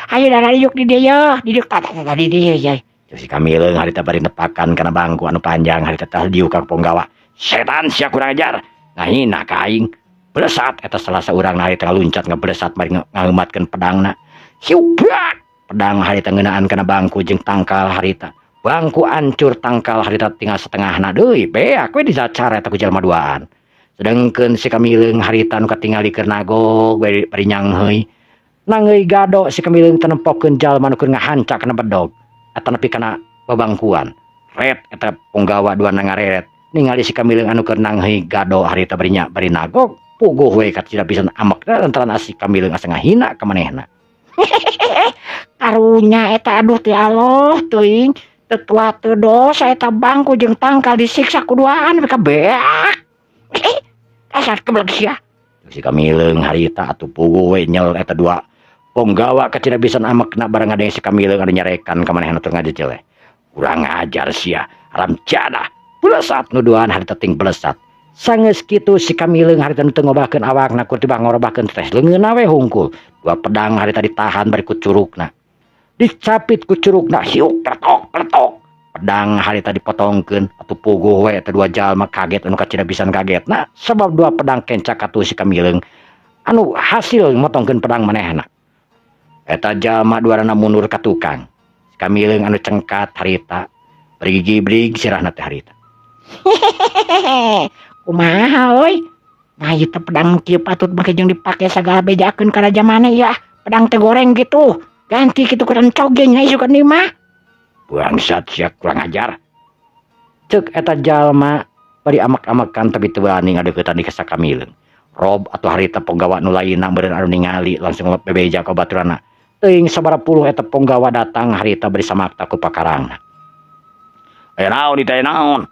Hayu da diuk di dieu, diuk tah tah di dieu ye. Cek si Kamileung harita bari nepakan kana bangku anu panjang harita tah diuk ka ponggawa. Setan sia, kurang ajar. Ngahina ka aing. Belesat eta salah saurang harita ngaluncat ngeblesat bari ngaheumatkeun pedangna. Siubrak! Pedang harita ngeunaan kana bangku jeung tangkal harita. Bangku ancur, tangkal harita tinggal setengahna deui, beak we dicacar eta ku jalma duaan. Sedangkeun si Kamileung harita nu katingali keur nagog we bari nyangheui. Nangeui gado si Kamileung teu nempokeun jalma nu keur ngahanca kana bedog eta nepi kana babangkuan. Ret eta punggawa duana ngareret ningali si Kamileung anu keur nangheui gado harita bari nya bari nagog, puguh we kacida pisan amekna lantaran si Kamileung asa ngahina ka manehna. Karunya eta, aduh ti Allah teuing. Teu tua teu dosa eta bangku jeung tangkal disiksa ku duaan mereka beak. Dasar keblek sia. Si Kamileung harita atuh puguh we nyel eta dua punggawa kacida pisan amekna barang ngadenge si Kamileung anu nyarekan ka manehna tur ngajejeleh. Kurang ajar sia, haram jadah. Belesat nu duaan harita ting belesat. Sanggeus kitu si Kamileung harita nu teu ngobahkeun awakna kur tibang ngorobahkeun teh leungeunna we hungkul. Dua pedang harita ditahan bari ku curukna. Dicapit ku curukna, hiuk pletok pletok. Pedang harita dipotongkeun atuh puguh we eta dua jalma kaget anu kacida pisan kagetna sebab dua pedang kenca katuh si Kamileung anu hasil motongkeun pedang manehna. Eta jalma duarana mundur ka tukang. Si Kamileung anu cengkat harita bergigi-brig sirahna teh harita. Kumaha euy? Nah ieu teh pedang kieu patut make jeung dipake sagala bejakeun ka raja maneh ya. Pedang teh goreng gitu. Ganti kitu ku encog ge nya isukan ieu mah. Bangsat sia, kurang ajar. Cek eta jalma bari amak-amakan tapi teu berani ngadeuketan di ka Kamileung. Rob atau harita ponggawa nu lainna meureun anu ningali langsung bebeja ka baturana. Teuing sabaraha puluh eta ponggawa datang harita bari samakta ku pakarangna. Aya naon ieu teh, naon?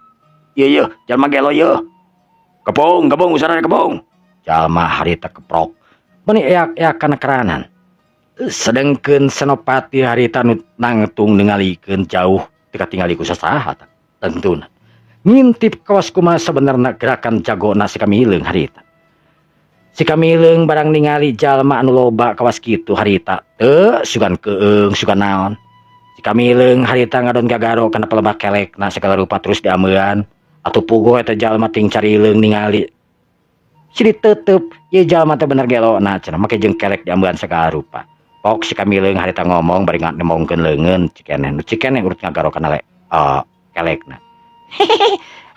Ieu yeuh, jalma gelo yeuh. Kepung, kepung, usahana kepung. Jalma harita keprok. Meuni eak-eak kana keranan. Sedengkeun Senopati harita nu nangtung ningalikeun jauh teu katingali ku sasaha tentuna. Ngintip kawas kumaha sabenerna gerakan jagona si Kamileung harita. Si Kamileung barang ningali jalma anu loba kawas kitu harita teu sugan keung sugan naon. Si Kamileung harita ngadon gagaro kana pelebak kelekna segala rupa terus diameuan. Atuh puguh eta jalma ting carileung ningali. Silih tetep ieu jalma teh bener gelona cenah make jeung kelek diameuan segala rupa. Pok si Kamileung harita ngomong bari ngemongkeun leungeun cikeneh nu cikeneh urut ngagaro kana kelekna.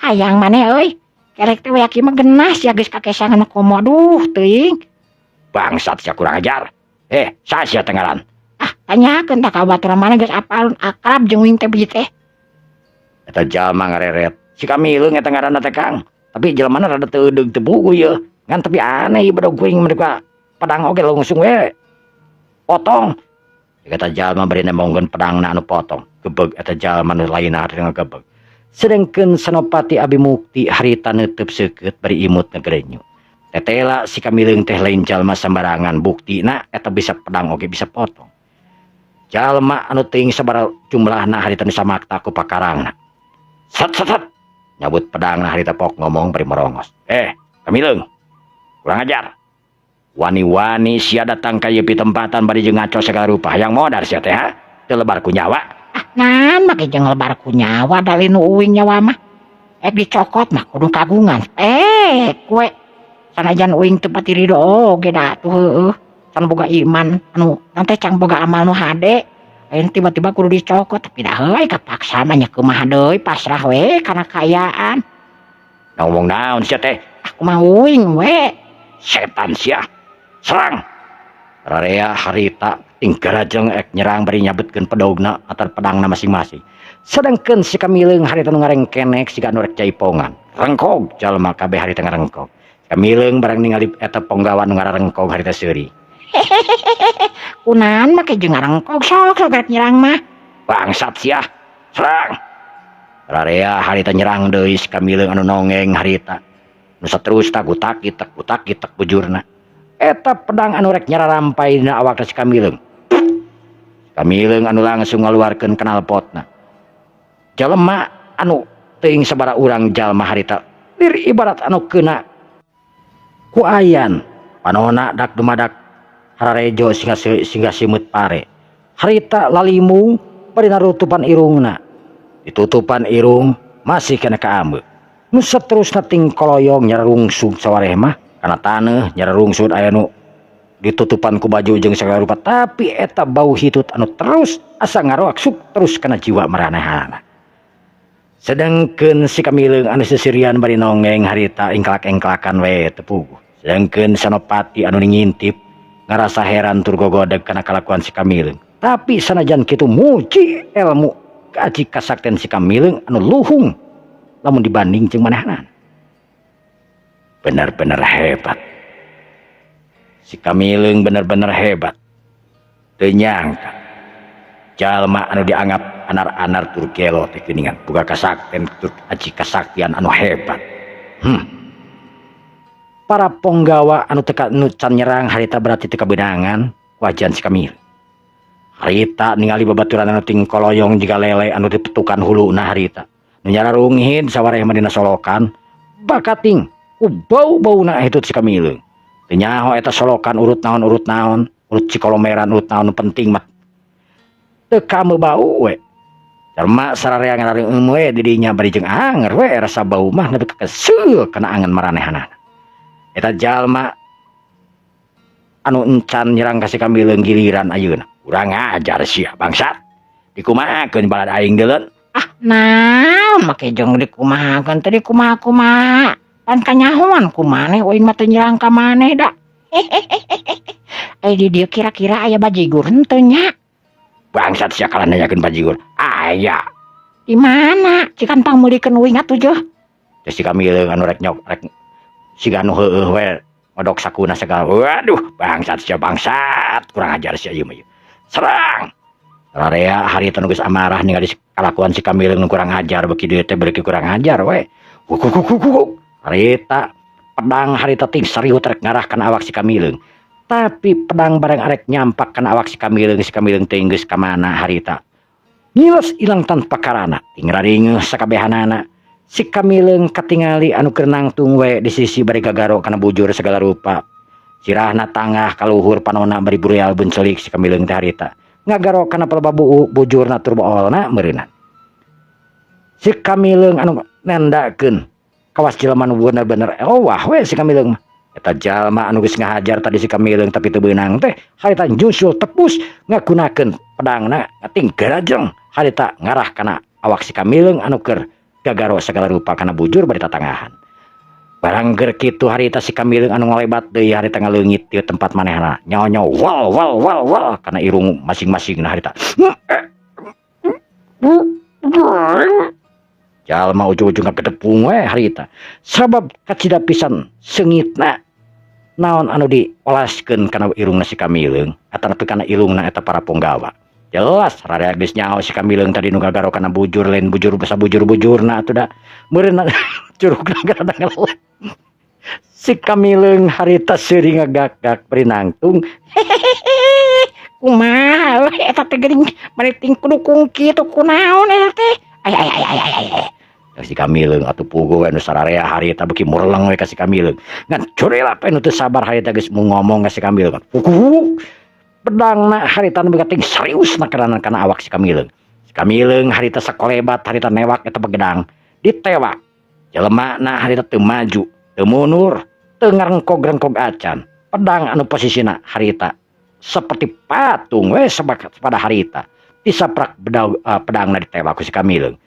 Hayang maneh euy. Kelek teh we mah genas ya geus kakesangan komo, aduh teuing. Bangsat sia, kurang ajar. Eh, saha sia teh ngaran? Ah, tanyakeun tah ka baturan maneh geus apal akrab jeung uing teh biji teh. Eta jalma ngareret. Si Kamileung eta ngaranna teh, Kang. Tapi jelmana rada teu eudeuh teu puguh ieu. Ngan tapi aneh ieu bedog kuring mereka pedang oge langsung we potong. Eta jalma bari nembongkeun pedangna anu potong. Gebeg eta jalma nu lainna harita ngagebeg. Sedengkeun Senopati Abi Mukti harita neuteub seukeut bari imut ngegerenyu. Tetela si Kamileung teh lain jalma sambarangan, buktina eta bisa pedang oge bisa potong. Jalma anu teuing sabaraha jumlahna harita nu samakta ku pakarangna. Sat sat sat. Nyabut pedangna harita pok ngomong bari merongos. Eh, Kamileung. Kurang ajar. Wani-wani sia datang ka ieu pitempatan bari jeung ngaco segala rupa. Hayang modar sia teh ha? Teu lebar ku nyawa. Ah, nan make jeung lebar ku nyawa da nu uing nyawa mah. Ek dicokot mah kudu kagungan. Eh, kue sanajan uing teu pati ridho oge da atuh heueuh. Can boga iman anu nanti can boga amal nu hade. Ayeuna tiba-tiba kudu dicokot, tapi dah heuy kapaksa mah nya kumaha deui, pasrah we kana kaayaan. Ngomong naon sia teh? Aku mah uing we. Setan sia. Serang. Rarea harita tinggal ek nyerang bari nyabetkeun pedogna atau pedangna masing-masing. Sedangkan si Kamileung harita nu ngarengkenek siga nu rek jaipongan. Rengkog jalma kabeh harita ngarengkog. Kamileung barang ningali eta ponggawa nu ngarengkog harita seuri. Kunaon make jeung ngarengkog, sok sok rek nyerang mah. Bangsat sia. Serang. Rarea harita nyerang deui si Kamileung anu nongeng harita. Nu saterusna gutak-gitek gutak-gitek bujurna. Eta pedang anu rek nyararampai dina awak si Kamileung. Kamileung anu langsung ngaluarkeun knalpotna. Jalma anu teuing sabaraha urang jalma harita lir ibarat anu kena ku ayan panona dak dumadak hararejo sehingga sehingga simeut pare. Harita lalimung bari narutupan irungna. Ditutupan irung masih kena kaambe. Nu saterusna ting koloyong nyararungsug sawareh mah kana taneuh nyararungsug, aya nu ditutupan ku baju jeung sagala rupa, tapi eta bau hitut anu terus asa ngaroak terus kana jiwa maranehanana. Sedangkeun si Kamileung anu sesirian bari nongeng harita engklak-engklakan we teu puguh. Sedangkeun Sanopati anu ngintip ngarasa heran tur gogodeg kana kalakuan si Kamileung. Tapi sanajan kitu muji ilmu kaji kasakten si Kamileung anu luhung lamun dibanding jeung manehna. Benar-benar hebat. Si Kamileung benar-benar hebat. Teu nyangka jalma anu dianggap anar-anar tur gelo teh geuningan boga kasakten tur aji kasaktian anu hebat. Para ponggawa anu teka nu can nyerang harita berarti teu kabeunangan wajan si Kamileung. Harita ningali babaturan anu ting koloyong jiga lele anu dipetukan huluna harita. Nu nyararunghin sawareh mah dina solokan bakating ku bau-bauna hitut si Kamileung. Teu nyaho eta solokan urut naon, urut Cikolomeran, urut naon, penting mah teu kamu bau we. Jalma sararea ngarareum we di dinya bari jeung anger we rasa bau mah nepi ka keseul kana angan maranehanana. Eta jalma anu encan nyerang ka si Kamileung giliran ayeuna. Kurang ajar sia bangsat. Dikumahakeun balad aing deuleun. Ah, naon make jeung dikumahakeun teh, dikumaha-kumaha. Pan kanyahoan ku maneh uing mah teu nyerang ka maneh da. Eh, di dieu kira-kira aya bajigur henteu nya? Bangsat sia, kalah nanyakeun bajigur. Aya. Di mana? Cikan pangmeulikeun uing atuh jeuh. Teh si Kamileung anu rek nyok rek siga nu heueuh we ngodok sakuna segala. Waduh, bangsat sia bangsat, kurang ajar sia ieu mah ieu. Serang. Rarea harita nu geus amarah ningali kalakuan si Kamileung nu kurang ajar beuki dieu teh beuki kurang ajar we. Huk huk huk huk. Harita pedang harita ting seriut rek ngarah kana awak si Kamileung. Tapi pedang bareng arek nyampak kana awak si Kamileung, si Kamileung teh geus ka mana harita. Ngiles ilang tanpa karana, ting raringeuh sakabehanana. Si Kamileung katingali anu keur nangtung we di sisi bari gagaro kana bujur segala rupa. Sirahna tangah kaluhur, panona bari bureal buncelik si Kamileung teh harita. Ngagaro kana peleba bujurna tur boolna meureunna. Si Kamileung anu nendakeun kawas jelema nu bener-bener ewah we si Kamileung mah. Eta jalma anu geus ngahajar tadi si Kamileung tapi teu beunang teh harita nyusul tepus ngagunakeun pedangna ting garajeng harita ngarah kana awak si Kamileung anu keur gagaro segala rupa kana bujur bari tatangahan. Barang ger kitu harita si Kamileung anu ngalebat deui harita ngaleungit di tempat manehna. Nyawa-nyawa wal wal wal wal kana irung masing-masing na harita. Jalma ujung-ujung ngagedepung we harita. Sabab kacida pisan seungitna naon anu diolaskeun kana irungna si Kamileung atanapi kana ilungna eta para ponggawa. Jelas rada geus nyaho si Kamileung tadi nu gagaro kana bujur lain bujur basa bujur-bujurna atuh da meureunna curugna gara ngelelek. Si Kamileung harita seuri ngagak-gak bari nangtung. Kumaha euy eta teh geuning mani ting kudukung kitu, kunaon eta teh? Ay ay ay ay ay ay. Si Kamileung atuh puguh we nu sararea harita beuki murleng we ka si Kamileung. Ngan curila pe nu teu sabar harita geus mau ngomong ka si Kamileung. Puguh pedangna harita nu ting serius na kana kana awak si Kamileung. Si Kamileung harita sakolebat harita newak eta pegedang ditewak. Jelema na harita teu maju, teu mundur, teu ngarengkog-rengkog acan. Pedang anu posisina harita Seperti patung we pada harita. Tisaprak pedangna ditewak ku si Kamileung.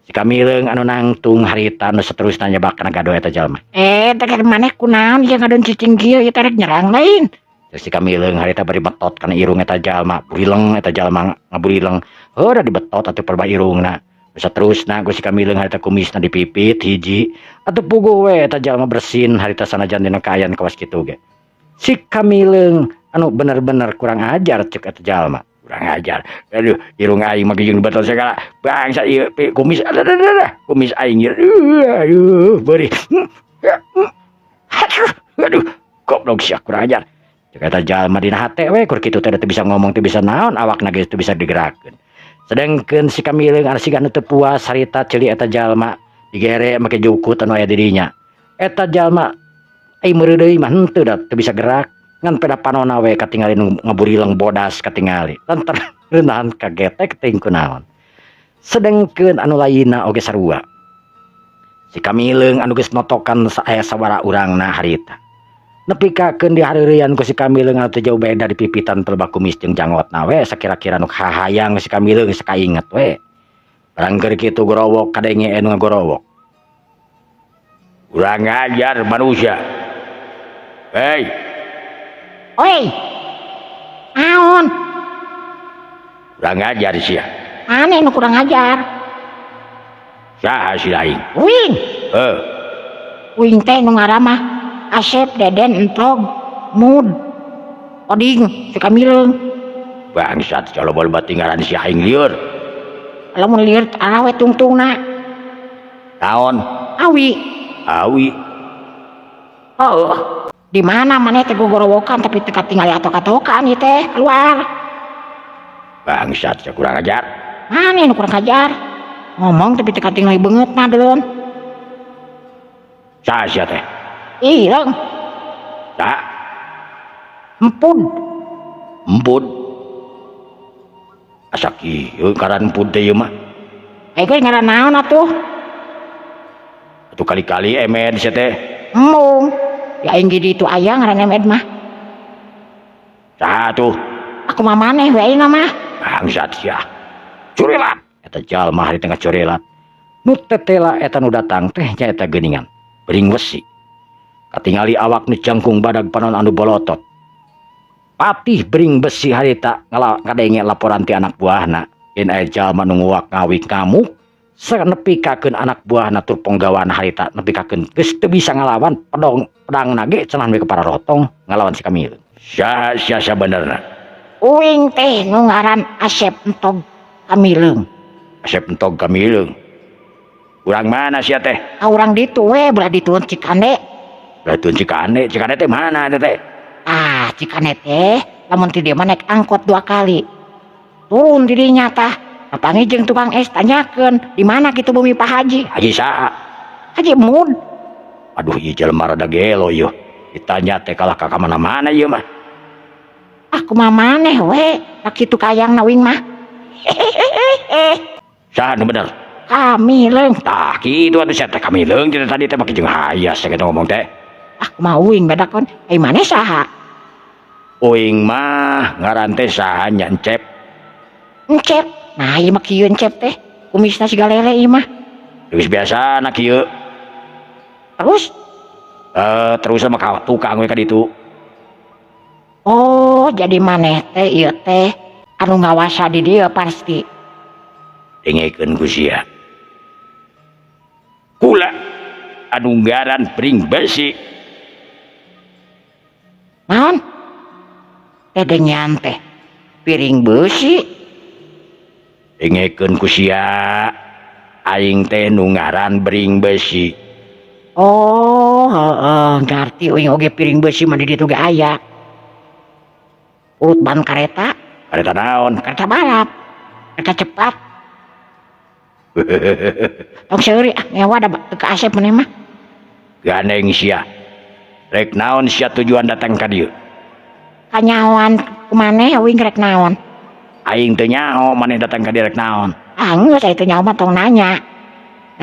Si Kamileung anu nangtung harita nu saterusna nyebak kana gado eta jalma. Eh, teh maneh kunaon ieu ngadon cicing kieu, ieu teh rek nyerang lain? Si Kamileung harita bari betot kana irung eta jalma, burileng eta jalma ngaburileng. Heuh, da dibetot atuh perba irungna. Saterusna ku si Kamileung harita kumisna dipipit hiji. Atuh puguh we eta jalma bersin harita sanajan dina kaayaan kawas kitu ge. Si Kamileung anu bener-bener kurang ajar cek eta jalma. Kurang ajar. Aduh, irung aing mah jeung dibetot segala. Bangsa ieu kumis, aduh, aduh, aduh, kumis aing ieu. Aduh, beurih. Aduh, aduh, goblok sia, kurang ajar. Cek eta jalma dina hate we kur kitu teh, teu bisa ngomong, teu bisa naon, awakna geus teu bisa digerakkeun. Sedangkeun si Kamileung anu siga nu teu puas harita ceuli eta jalma digere make jukut anu aya di dinya. Eta jalma ai meureuh deui mah henteu, da teu bisa gerak. Ngan peda panona we katingali nu ngaburileng bodas katingali. Lantaran reunahan kagetek teuing kunaon. Sedengkeun anu lainna oge sarua. Si Kamileung anu geus notokan aya sabaraha urangna harita. Nepikakeun dihareureyan ku si Kamileung anu teu jauh beda di pipitan pelebak kumis jeung janggotna we sakira-kira nu hahayang si Kamileung sakainget we. Barang keur kitu gorowok kadenge anu ngagorowok. Kurang ajar manusia. Hei. Oi. Naon? Kurang ajar sia. Maneh nu kurang ajar. Saha si aing? Uing. Heuh. Uing teh nu ngaramah Asep, Deden, Entrog, Mud, Oding, si Kamileung. Bangsat, kalau loba tinggalan si aing lieur. Lamun lieur arawe tungtungna. Naon? Awi. Awi. Oh, di mana maneh teh gogorowokan tapi teu katingali atok-atokan ieu teh keluar. Bangsat, sia kurang ajar. Maneh nu kurang ajar. Ngomong tapi teu katingali beungeutna deuleu. Saha sia teh? Ireng. Saha? Empud. Empud. Asa kieu ngaran empud teh ieu mah. Eh, ge ngaran naon atuh? Atuh kali-kali emed sia teh. Embung. Ya aing ge ditu aya ngaran emed mah. Saha atuh? Aku mah maneh we ayeuna mah. Bangsat sia. Curilat. Eta jalma hari tengah curilat. Nu tetela eta nu datang teh nyaeta geuningan. Bering wesi. Katingali awak nu jangkung badag, panon anu bolotot. Patih Bering Besi harita ngadenge laporan ti anak buahna. Yen aya jalma nu nguak ngawik ngamuk nepikakeun anak buahna tur ponggawana harita nepikakeun geus teu bisa ngalawan, pedong pedangna ge cenah we pararotong ngalawan si Kamileung. Saha sia sabenerna? Uing teh nu ngaran Asep Entog Kamileung. Asep Entog Kamileung. Urang mana sia teh? Ah, urang ditu we, belah dituun Cikande. Belah dituun Cikande, Cikande teh mana teh teh? Ah, Cikande teh lamun ti dieu mah naik angkot 2 kali. Turun di dinya tah. Papanggih jeung tukang es, tanyakeun di mana kitu bumi Pak Haji. Haji saha? Haji Mud. Aduh, ieu jelema rada gelo ieu. Ditanya teh kalah ka mana-mana ieu mah. Ah, kumaha maneh we, tak kitu kayangna uing mah. Saha nu bener? Kamileung. Tah, kitu atuh sia teh Kamileung teh tadi teh make jeung hayas sia kitu ngomong teh. Ah, kumaha uing beda kon. Ai maneh saha? Uing mah ngaran teh saha nya, Encep. Encep. Nah, ieu mah kieu Encep teh. Kumisna siga lele ieu mah. Geus biasa na kieu. Terus? Terus sama ka tukang we ka ditu. Oh, jadi maneh teh ieu teh anu ngawasa di dieu pasti. Dengekeun ku sia. Kula anu ngaran Bering Besi. Naon? Dedengean teh piring besi. Dengekeun ku sia. Aing teh nu ngaran Bering Besi. Oh, heeh, ngarti uing oge piring besi mah di ditu ge aya. Urut ban kareta. Kareta naon? Kereta balap. Kereta cepat. Tong seuri ah, ngewa da teu ka asep maneh mah. Gandeng sia. Rek naon sia tujuan datang ka dieu? Kanyahoan ku maneh uing rek naon? Aing teu nyaho maneh datang ka dieu rek naon. Ah, geus aya teu nyaho mah tong nanya.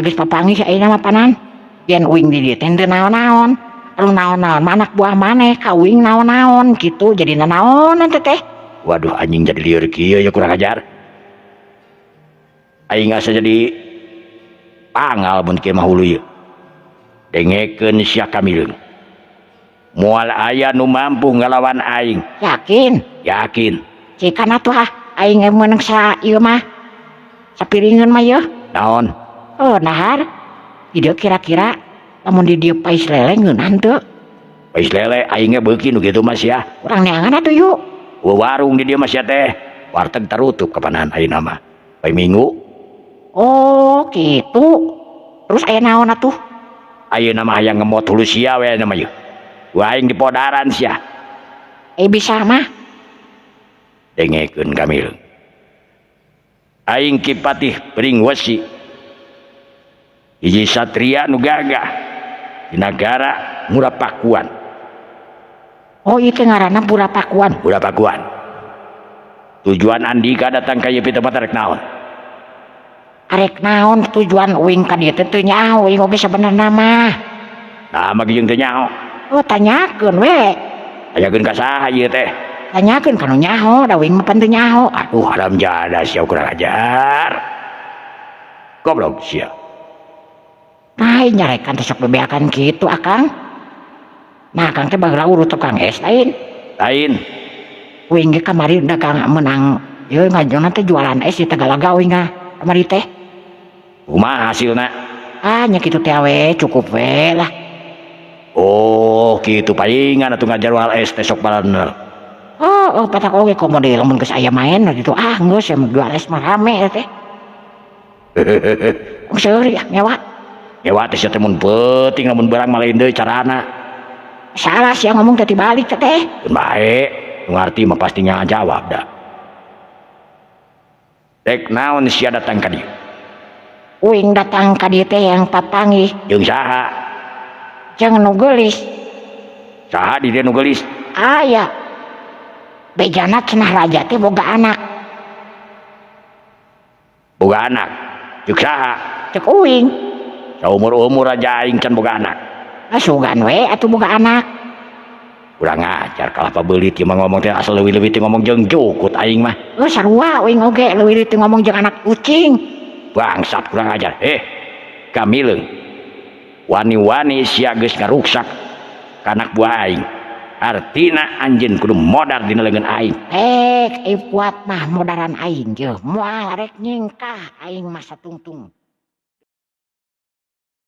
Geus papanggih ayeuna mah panan. Yen uing di dieu teh teu naon-naon. Anu naon-naon mah anak buah maneh ka uing naon-naon kitu jadi nanaonan teh teh. Waduh anjing jadi lieur kieu ya kurang ajar. Aing asa jadi pangal mun kieu mah hulu ieu. Dengekeun sia kamileung. Moal aya nu mampu ngalawan aing. Yakin? Yakin. Cikan atuh ah aing ge meunang sa ieu mah. Sapiringeun mah yeuh. Naon? Oh nahar. Di dieu kira-kira lamun di dieu pais lele ngeunah teu? Pais lele aing ge beuki nu kitu mah sia. Urang neangan atuh yuk. Eueuh warung di dieu mah sia teh. Warteg tarutup kapanan ayeuna mah. Poe Minggu. Oh kitu. Terus aya naon atuh? Ayeuna mah hayang ngemot hulu sia we ayeuna mah yeuh. Ku aing dipodaran sia. Bisa mah. Dengekeun kamileung. Aing Ki Patih Pringwesi. Hiji satria nu gagah di nagara Murapakuan. Oh ieu teh ngaranna Murapakuan. Murapakuan. Tujuan Andika datang ka ieu tempat arek naon? Arek naon tujuan uing ka dieu teh teu nyaho uing oge sabenerna mah. Nah mah jeung teu nyaho. Oh tanyakeun we. Tanyakeun ka saha ieu teh? Tanyakeun ka nu nyaho da uing mah pan teu nyaho. Aduh haram jadah sia kurang ajar. Goblok sia. Nah nyarekan teh sok bebeakan kitu Akang. Nah Akang teh baheula urut tukang es lain. Lain. Uing ge kamari dagang meunang ieu ngajona teh jualan es di Tegalaga uing ah kamari teh. Kumaha hasilna? Ah nya kitu teh we cukup we lah. Oh kitu palingan atuh ngajual es teh sok barener. Oh, oh patak oge komo deui lamun geus aya maen gitu ah geus jual es mah rame teh. Seuri ah ngewa. Ngewa teh sia teh mun peuting lamun beurang mah lain deui carana. Salah sia ngomong teh tibalik teh teh. Bae, nu ngarti mah pasti ngajawab da. Rek naon sia datang ka dieu? Uing datang ka dieu teh yang papanggih. Jeung saha? Jeung nu geulis. Saha di dieu nu geulis? Aya. Bejana cenah raja teh boga anak. Boga anak? Jeung saha? Ceuk uing. Saumur-umur raja aing can boga anak. Ah sugan we atuh boga anak. Kurang ajar kalah pabeulit ieu mah ngomong teh asal leuwih-leuwih teh ngomong jeung jukut aing mah. Oh sarua uing oge leuwih teh ngomong jeung anak kucing. Bangsat kurang ajar. Kamileung. Wani-wani sia geus ngaruksak ka anak buah aing. Artina anjeun kudu modar dina leungeun aing. Rek ipuat mah modaran aing jeung moal rek nyingkah aing mah satungtung.